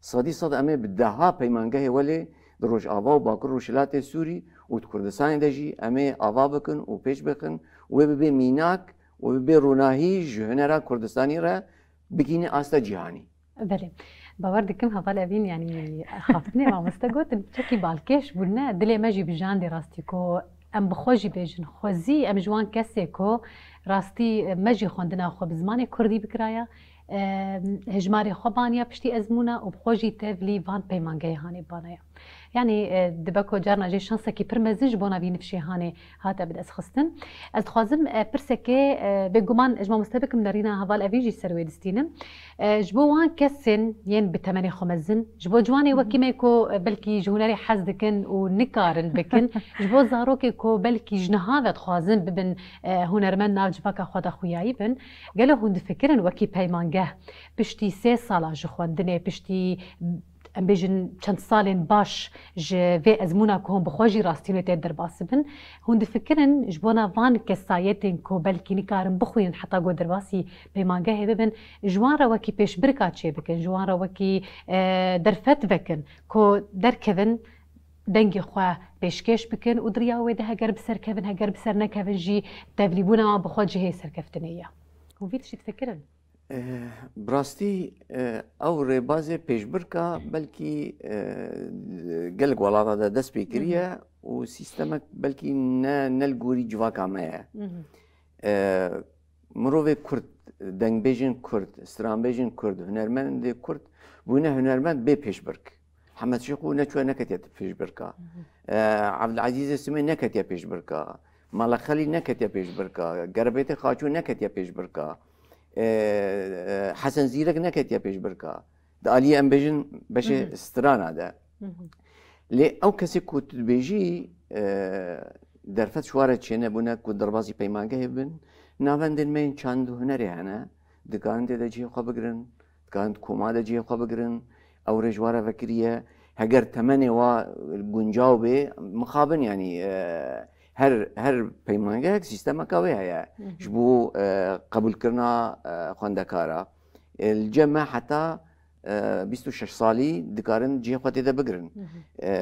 sedî sed em ê bi deha peymangehê welê di Rojava û Bakur Rojhilatê Sûrî û di Kurdistanê de jî em ê ava bikin û pêş bixin, wê bibe mînak, wê bibe ronahî ji hunera Kurdistanî re bigihîne asta cîhanî. Belê. Bawer dikim heval Evîn, yanî xaftinê mamoste gotin, çekî balkêş bûne, dilê me jî bijandî rastî ku em bi xwe jî bêjin xwezî, em ji wan kesê ku rastî me jî xwendina xwe bi zimanê kurdî bikiraya, e, hejmarê xwe baniya piştî ezmûna û bi xwe jî tevlî van peymangehê hanê banaya. Yanî, e, dibe ku carna jê şansekî pir mezin ji bona vî nifşê hanê hate bi dest xistin. Ez dixwazim, e, pirsekê, e, bêguman ji mamoste bikim, nerîna heval Evîn jî ser wê distînim. E, ji bo wan kesên yên bi temenê xwe mezin, ji bo ciwanê wekî me ku, e, belkî ji hunerê hez dikin û nikarin bikin, ji bo zarokê ku belkî ji niha ve dixwazin bibin, e, hunermend, nav civaka xwe de xuyayî bin, gelo hûn difikirin wekî peymangeh piştî sê sala ji xwendinê, piştî em bêjin çend salên baş ji vê ezmûna ku hûn bi xwe jî rastî wê tê derbas bibin, hûn difikirin ji bona van kesayetên ku belkî nikarin bixwînin heta ku derbasî peymangehê bibin, ji wan re wekî pêşbirka çê bikin, ji wan re wekî, e, derfet vekin ku derkevin dengê xwe pêşkêş bikin û di riya wê de heger bi ser kevin, heger bi ser nekevin jî tevlîbûna wan bi xwe cihê serkeftinê ye. Hûn vî tiştî difikirin? Eh, bi rastî, eh, ew rêbazê pêşbirka belkî, eh, gelek welata de dest pê kiriye û sîstemek belkî ne, ne li gorî civaka me ye. Eh, mirovê Kurd, dengbêjên Kurd, stranbêjên Kurd, hunermendê Kurd bûne hunermend bê pêşbirk. Hemed Şêxo neçûye neketiye pêşbirka. Eh, Evdilezîzê Simê neketiye pêşbirka. Mala Xelî neketiye pêşbirka. Gerebêtê Xaço neketiye pêşbirka. E, e, Hesen Zîrek neketiye pêşbirka. Di aliyê em bêjin beşê strana de. Lê ew kesê ku tu dibêjî, e, derfet ji wa re çênebûne ku derbasî peymangehê bin, navendên me yên çand û hunerê hene, dikarin tê de cihê xwe bigirin, dikarin di koma de cihê xwe bigirin, ew rê ji wa re vekiriye. Heger temenê wa guncaw bê, mixabin, yanî, e, her, her peymangehek sîstemeka wê heye. Ji bo, e, qebûlkirina, e, xwendekara. E, li cem me heta, e, bîst û şeş salî dikarin cihê xwe tê de bigirin. E,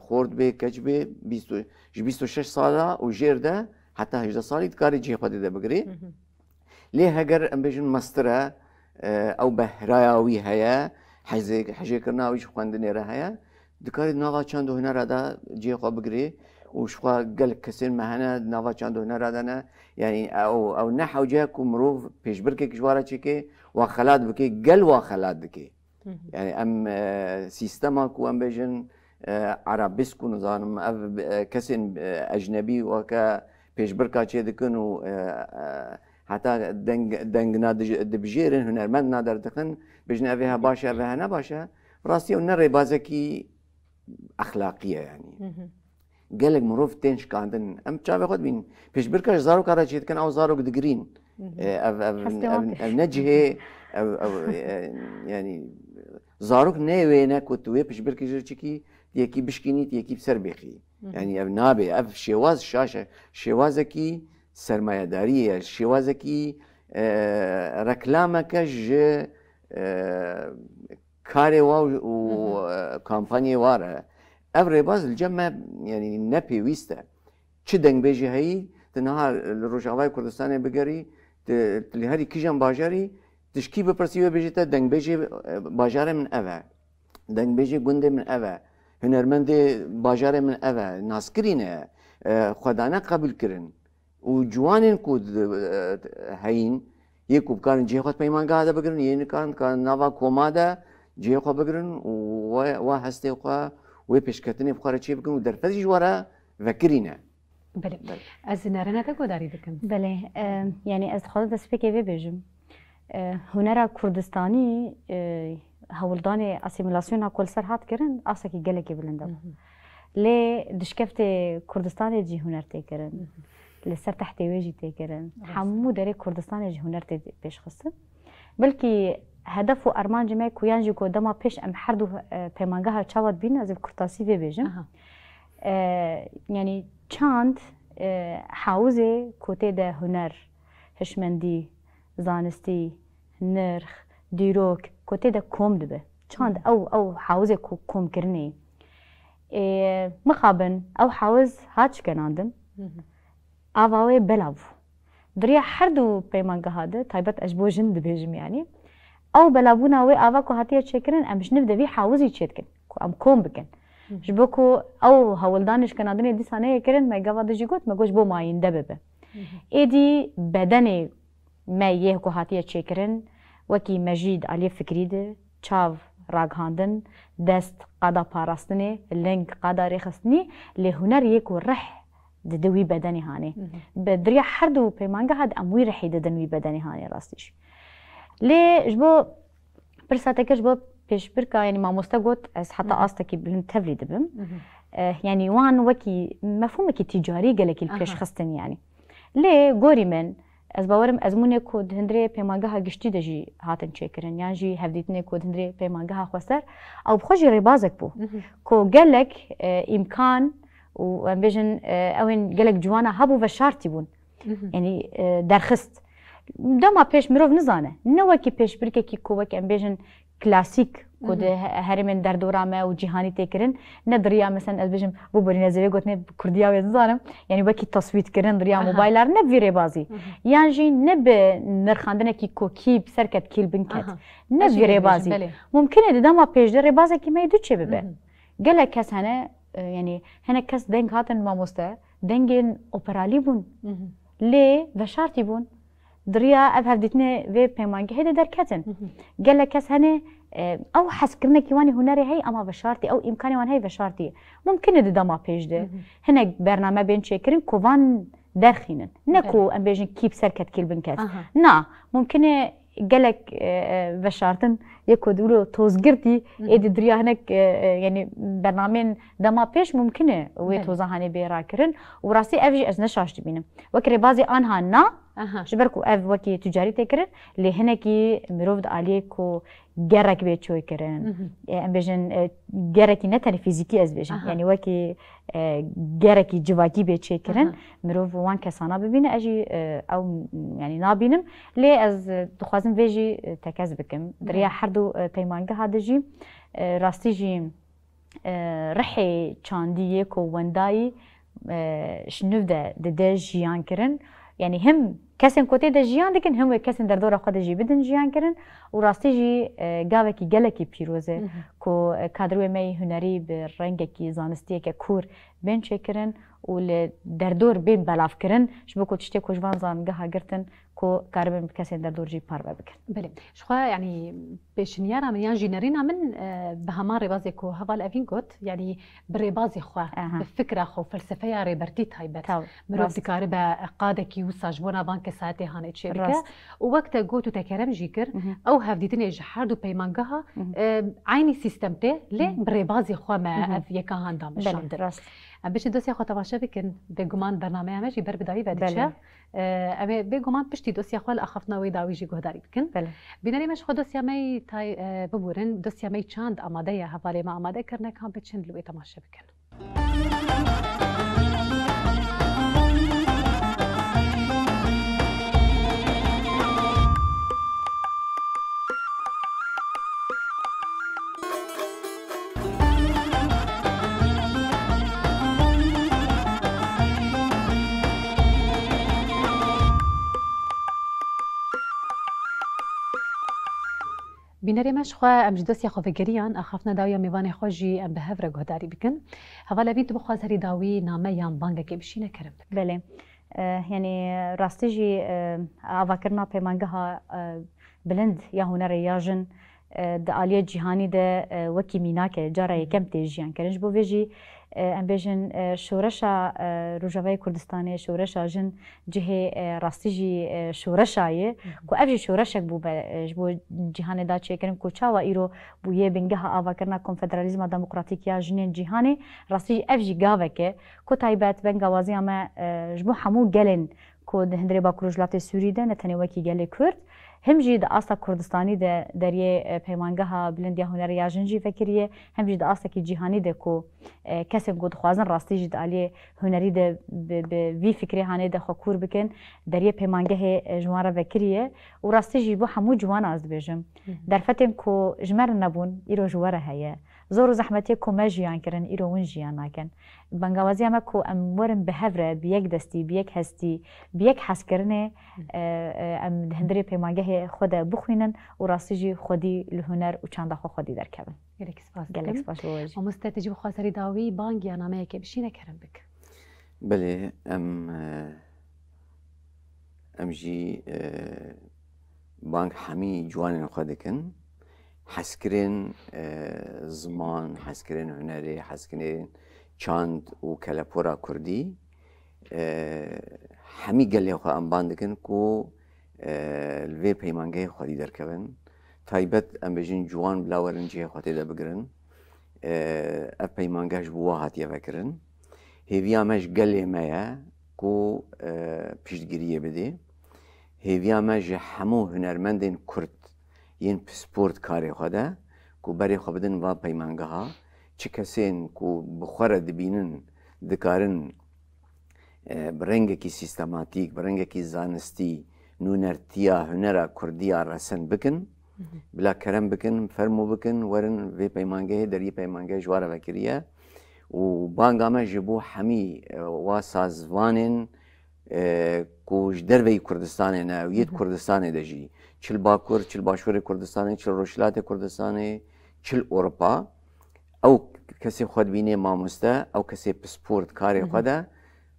xort bê, keç bê, bîst û, ji bîst û şeş sala û jêr de heta hejdeh salî dikarê cihê xwe tê de bigirê. Lê heger em bêjin mestir e, e, ew behraya wî heye, hezê-, hejêkirina wî ji xwendinê re heye, dikarî di nava çand û hunera de cihê xwe bigirê û ji xwe gelek kesên me hene di nava çand û hunera de ne. Yanî ew, ew ne hewce ye ku mirov pêşbirkek ji wa re çêke, wa xelat bike, gel wa xelat dike. Yanî em, e, sîstema ku em bêjin, e, arabesk û nizanim ev, e, kesên, e, ecnebî weke pêşbirka çê dikin û, e, e, heta deng, dengina dij-, dibijêrin, hunermend nader dixin, bêjin ev ê he baş e, ev ê he ne baş e. Rastî ew ne rêbazekî exlaqî ye yanî. Gelek mirov tên şikandin. Em çavê xwe dibînin. Pêşbirka ji zaroka re çê dikin, ew zarok digirîn. E, ev, ev, Hestê wan ev, tê. Ev ne cihê, ev, ev, e, yanî, zarok ne wê ne ku tu wê piştbirkî ji çikî yekî bişkînî, yekî bi ser bêxî. Hı hı. Yani ev nabe, ev şêwaz şaş e, şêwazekî sermayedariyê ye, şêwazekî, e, reklameke ji, e, karê wa û, û, Hı hı. e, kampanyê wa re. Ev rêbaz li cem me, yani ne pêwîst e. Çi dengbêjî heyî, tu niha li Rojavayê Kurdistanê bigerî, tu, tu li herî kîjan bajarî, tu ji kî bipirsî wê bêjê te dengbêjê, e, bajarê min ev e. Dengbêjê gundê min ev e. Hunermendê bajarê min ev e. Naskirî ne ye. E, xwedane qebûl kirin. Û ciwanên ku di, e, heyîn, yê ku bikarin cihê xwe di peymangeha de bigirin, yê nikarin, dikarin nava koma de cihê xwe bigirin û we, we hestê xwe, wê pêşketinê bi xwe re çê bikin û derfet jî ji we re vekirî ne. Belê. Belê. Ez nerêna te guhdarî dikim. Belê, e, yani ez dixwazim destpêkê vê bêjim. E, hunera Kurdistanî, e, hewldanê asîmîlasyona ku li ser hat kirin, astekî gelekî bilind e. Hı hı. Lê dişkeftê Kurdistanê jî huner tê kirin. Hı hı. Li ser tehtê wê jî tê kirin. Rast. Hemû derê Kurdistanê jî huner tê pêşxistin. Belkî hedef û armancê me ku yan jî ku dema pêş em her du, e, peymangeha çawa dibînin, ez ê bi kurtasî vê bêjim. Aha. E, yanî çand, e, hawizê ku tê de huner, hişmendî, zanistî, nirx, dîrok, ku tê de kom dibe. Çand Hı hı. ew, ew hawizê ku komkirinê ye. E, mixabin ew hawiz hat şikenandin. Hı hı. Ava wê belav bû. Di riya her du peymangeha de, taybet ez ji bo jin dibêjim yanî, ew belavbûna wê ava ku hatiye çêkirin, em ji nû de vî hawizî çêdikin, ku em kom bikin. Hı hı. Ji bo ku ew hewldanê şikenandinê dîsa neyê kirin, me gava de jî got, me got ji bo mayînde bibe. Hı hı. Êdî bedenê me yê ku hatiye çêkirin, wekî mejî di aliyê fikrî de, çav ragihandin, dest qada parastinê, ling qada rêxistinî, lê huner yê ku rih dide wî bedenê hanê. Hı hı. Bi diriya her du peymangeha de em wî rihî didin wî bedenê hanê rastî jî. Lê ji bo pirsa te kir ji bo pêşbirka, yanî mamoste got, ez heta Hı hı. astekî bilind tevlî dibim. Hı hı. Eh, yanî wan wekî mefhûmekî tîcarî gelekî li pêş Aha. xistin yanî. Lê gorî min, ez bawerim ezmûnê ku di hundirê peymangeha giştî de jî hatin çêkirin, yan jî hevdîtinê ku di hundirê peymangeha xweser, ew bi xwe jî rêbazek bû. Mhm. Ku gelek, e, îmkan û em bêjin, e, ew ên gelek ciwana hebû veşartî bûn. Mhm. Yanî, e, derxist. Dema pêş mirov nizane. Ne wekî pêşbirkekî ku wek em bêjin klasîk ku di Hı hı. he-, herêmên derdora me û cîhanî tê kirin, ne di riya, mesela, ez bêjim, bo borîne zêvê gotinê bi kurdiya wê nizanim, yanî wekî taswît kirin di riya Aha. mobaylar, ne bi vî rêbazî. Hı hı. Yan jî ne bi nirxandinekî ku kî bi ser ket, kî li bin ket. Aha. Ne Ez bi jî vî vê dibêjim, rêbazî. belê. Mumkin e di dema pêş de rêbazekî me yê du çêbibe. Hı hı. Gelek kes hene, e, yanî hinek kes deng hatin mamoste, dengên operalî bûn. Hı hı. Lê veşartî bûn. Di riya ev hevdîtinê vê peymangehê de derketin. Hı hı. Gelek kes hene, e, ew hezkirinekî wan ê hunerê heye, ema veşartî, ew îmkanê wan heye veşartî. Mumkin e di dema pêş de Hı hı. hinek bername bên çêkirin ku van derxînin. Ne Belê. ku em bêjin kî bi ser ket, kî li bin ket. Aha. Na, mumkin e gelek, e, e, veşartin yê ku di wilo tozgirtî, Hı hı. êdî di riya hinek, e, e, yanî bernameyên dema pêş mumkin e wê Belê. toza hanê bê rakirin. Û rastî ev jî ez ne şaş dibînim. Wek rêbazê anha na, Aha. ji ber ku ev wekî tûcarî tê kirin, lê hinekî mirov di aliyê ku gerek bê çêkirin. Mhm. E, em bêjin, e, gerekî ne tenê fîzîkî ez bêjim. Aha. Yanî wekî, e, gerekî civakî bê çêkirin, Aha. mirov wan kesana bibîne. Ez jî, e, ew, yanî nabînim. Lê ez, e, dixwazim vê jî, e, tekez bikim. Di riya Belê. her du, e, peymangeha de jî, e, rastî jî, e, rihê çandî yê ku wendayî, e, ji nû de dide jiyan kirin. Yanî him kesên ku tê de jiyan dikin, him wê kesên derdora xwe de jî bidin jiyan kirin. Û rastî jî, e, gavekî gelekî pîroz e Mhm. ku, e, kadroyê me yê hunerî bi rengekî zanistiyeke kûr bên çêkirin û li derdor bên belavkirin, ji bo ku tiştê ku ji van zangeha girtin, ku karibin bi kesên derdor jî parve bikin. Belê. Ji xwe, yanî, pêşniyara min yan jî nerîna min, e, bi heman rêbazê ku heval Evîn got, yanî bi rêbazê xwe, Aha. bi fikra xwe, felsefeya Rêbertî taybet. Taw, Mirov rast. dikaribe qadekî wisa ji bona van kesayetê hanê çêbike. Rast. Û wek te got û te kerem jî kir, Mhm. ew hevdîtinê ji her du peymangeha, Mhm. e, eynî sîstem tê, lê Mhm. bi rêbazê xwe me Mhm. ev yeka han Belê, dameşandin. rast. Em bişin dosyaya xwe temaşe bikin, bêguman bernameya me jî ber bi dawî ve diçe. Belê. Ev ê bêguman piştî dosya xwe li axaftina wê dawî jî guhdarî bikin. Belê. Bînerê me ji xwe dosya me yî tay e, biborin. Dosya me yî çand amade ye, hevalê me amade kirine, kan biçin li wê temaşe bikin. Bînerê me ji xwe em ji dosya xwe vegeriyan, axaftina dawiya mêvanê xwe jî em bi hev re guhdarî bikin. Heval Evîn, tu bixwaz herî dawî name yan bangekê bişîne, kerem bik. Belê. Eh, yanî rastî jî, eh, avakirina peymangeha, eh, bilind ya hunerê ya jin, eh, di aliyê cîhanî de, eh, wekî mînak e, cara yekem tê jiyan kirin. Ji bo vê jî, eh, em bêjin, eh, şoreşa, eh, Rojavayê Kurdistanê, şoreşa jin cihê, eh, rastî jî, eh, şoreşa ye, ku ev jî şoreşek bû be, eh, ji bo cîhanê da çêkirin, ku çawa îro bûye bingeha avakirina konfederalîzma demokratîk ya jinên cîhanê, rastî jî ev jî gavek e, ku taybet venga waziya me, eh, ji bo hemû gelên ku di hundirê Bakur û Rojhilatê Sûrî de, ne tenê wekî gelê Kurd, him jî di asta Kurdistanî de deriyê, e, Peymangeha Bilind ya Hunerê ya Jin jî vekiriye, him jî di astekî cîhanî de ku, e, kesên ku dixwazin rastî jî di aliyê hunerî de bi, bi vî fikrê hanê de xwe kûr bikin, deriyê peymangehê, e, ji wan re vekiriye û rastî jî bo hemû ciwana ez dibêjim. Hı hı. Derfetên ku ji me re nebûn, îro ji we re heye. Zor û zehmetiyê ku me jiyan kirin, îro win jiyan nakin. Bangawaziya me ku em werin bi hev re, bi yek destî, bi yek hestî, bi yek hezkirinê, e, e, em di hundirê peymangehê xwe de bixwînin û rastî jî xwedî li huner û çanda xwe xwedî derkevin. Gelek spas dikim. Gelek spas bo we jî. Mamoste, tu jî bixwaz herî dawî bang ya nameyekê bişîne, kerem bik. Belê, em, e, Em jî, e, bang hemî ciwanên xwe dikin. Hezkirên, e, ziman, hezkirên hunerê, hezkirên çand û kelepora kurdî, e, hemî gelê xwe em bang dikin ku, e, li vê peymangehê xwedî derkevin. Taybet em bêjin ciwan bila werin cihê xwe tê de bigirin. E, ev peymangeh ji bo wa hatiye vekirin. Hêviya me ji gelê me ye ku, e, piştgiriyê bidê. Hêviya me ji hemû hunermendên Kurd yên pispor di karê xwe de ku berê xwe bidin va peymangeha, çi kesên ku bi xwe re dibînin, dikarin, e, bi rengekî sîstematîk, bi rengekî zanistî nûnertiya hunera Kurdî ya resen bikin. Hı hı. Bila kerem bikin, fermo bikin, werin vê peymangehê, deriyê peymangehê ji wa re vekiriye. Û banga me ji bo hemî, e, wa sazvanên, e, ku ji derveyî Kurdistanê ne, û yê di Hı hı. Kurdistanê de jî, çi li Bakur, çi li Başûrê Kurdistanê, çi li Rojhilatê Kurdistanê, çi li Ewropa, ew kesê xwe dibînê mamoste, ew kesê pispor di karê Hı xwe hı. de,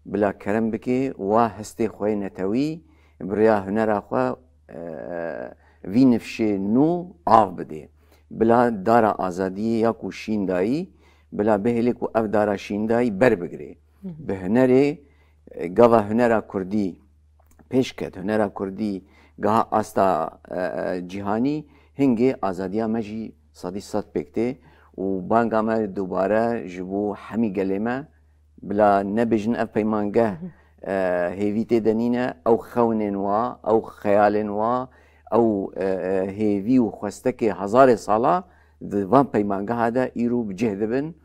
bila kerem bikê, wa hestê xwe yê netewî, bi rêya hunera xwe, e, vî nifşê nû av bidê. Bila dara azadiyê ya ku şîn dayî, bila bihêlê ku ev dara şîn dayî ber bigirê. Hı hı. Bi hunerê, e, gava hunera kurdî pêş ket, hunera kurdî giha asta, e, e, cîhanî, hingê azadiya me jî sedî sed pêk tê û banga me dubare ji bo hemî gelê me, bila nebêjin ev peymangeh, Hı hı. e, hêvî tê de nîne, ew xewnên wa, ew xeyalên wa, ew, e, e, hêvî û xwestekê hezarê sala di van peymangeha de îro bi cih dibin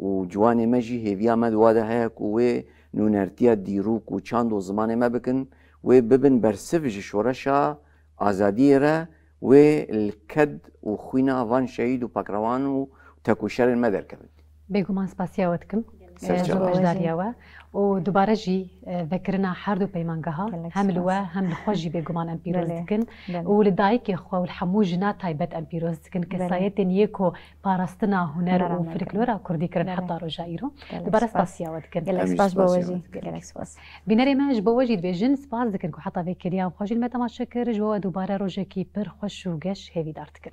û ciwanê me jî hêviya me di wa de heye ku wê nûnertiya dîrok û çand û zimanê me bikin, wê bibin bersiv ji şoreşa azadiyê re, wê li ked û xwîna van şehîd û pakrewan û tekoşerên me derkevin. Bêguman spasiya we dikim. Ser e, çava. Ji beşdariya we. Û dubare jî, e, vekirina her du peymangeha, Gelek hem li spas. we, hem li xwe jî bêguman em pîroz Belê, dikin. belê. Û li dayikê xwe û li hemû jina taybet em pîroz dikin. Belê. Kesayetên yê ku parastina huner Hunera û huner folklora kurdî kirin Belê. heta roja îro. Gelek Dubare spas. spasiya we dikin. Gelek Em jî spas bo we spasiya jî. we dikin. Gelek spas. Bînerê me ji bo we jî dibêjin, spas dikin ku heta vê kiriya xwe jî li me temaşe kir. Ji bo we dubare rojekî pir xweş û geş hêvîdar dikin.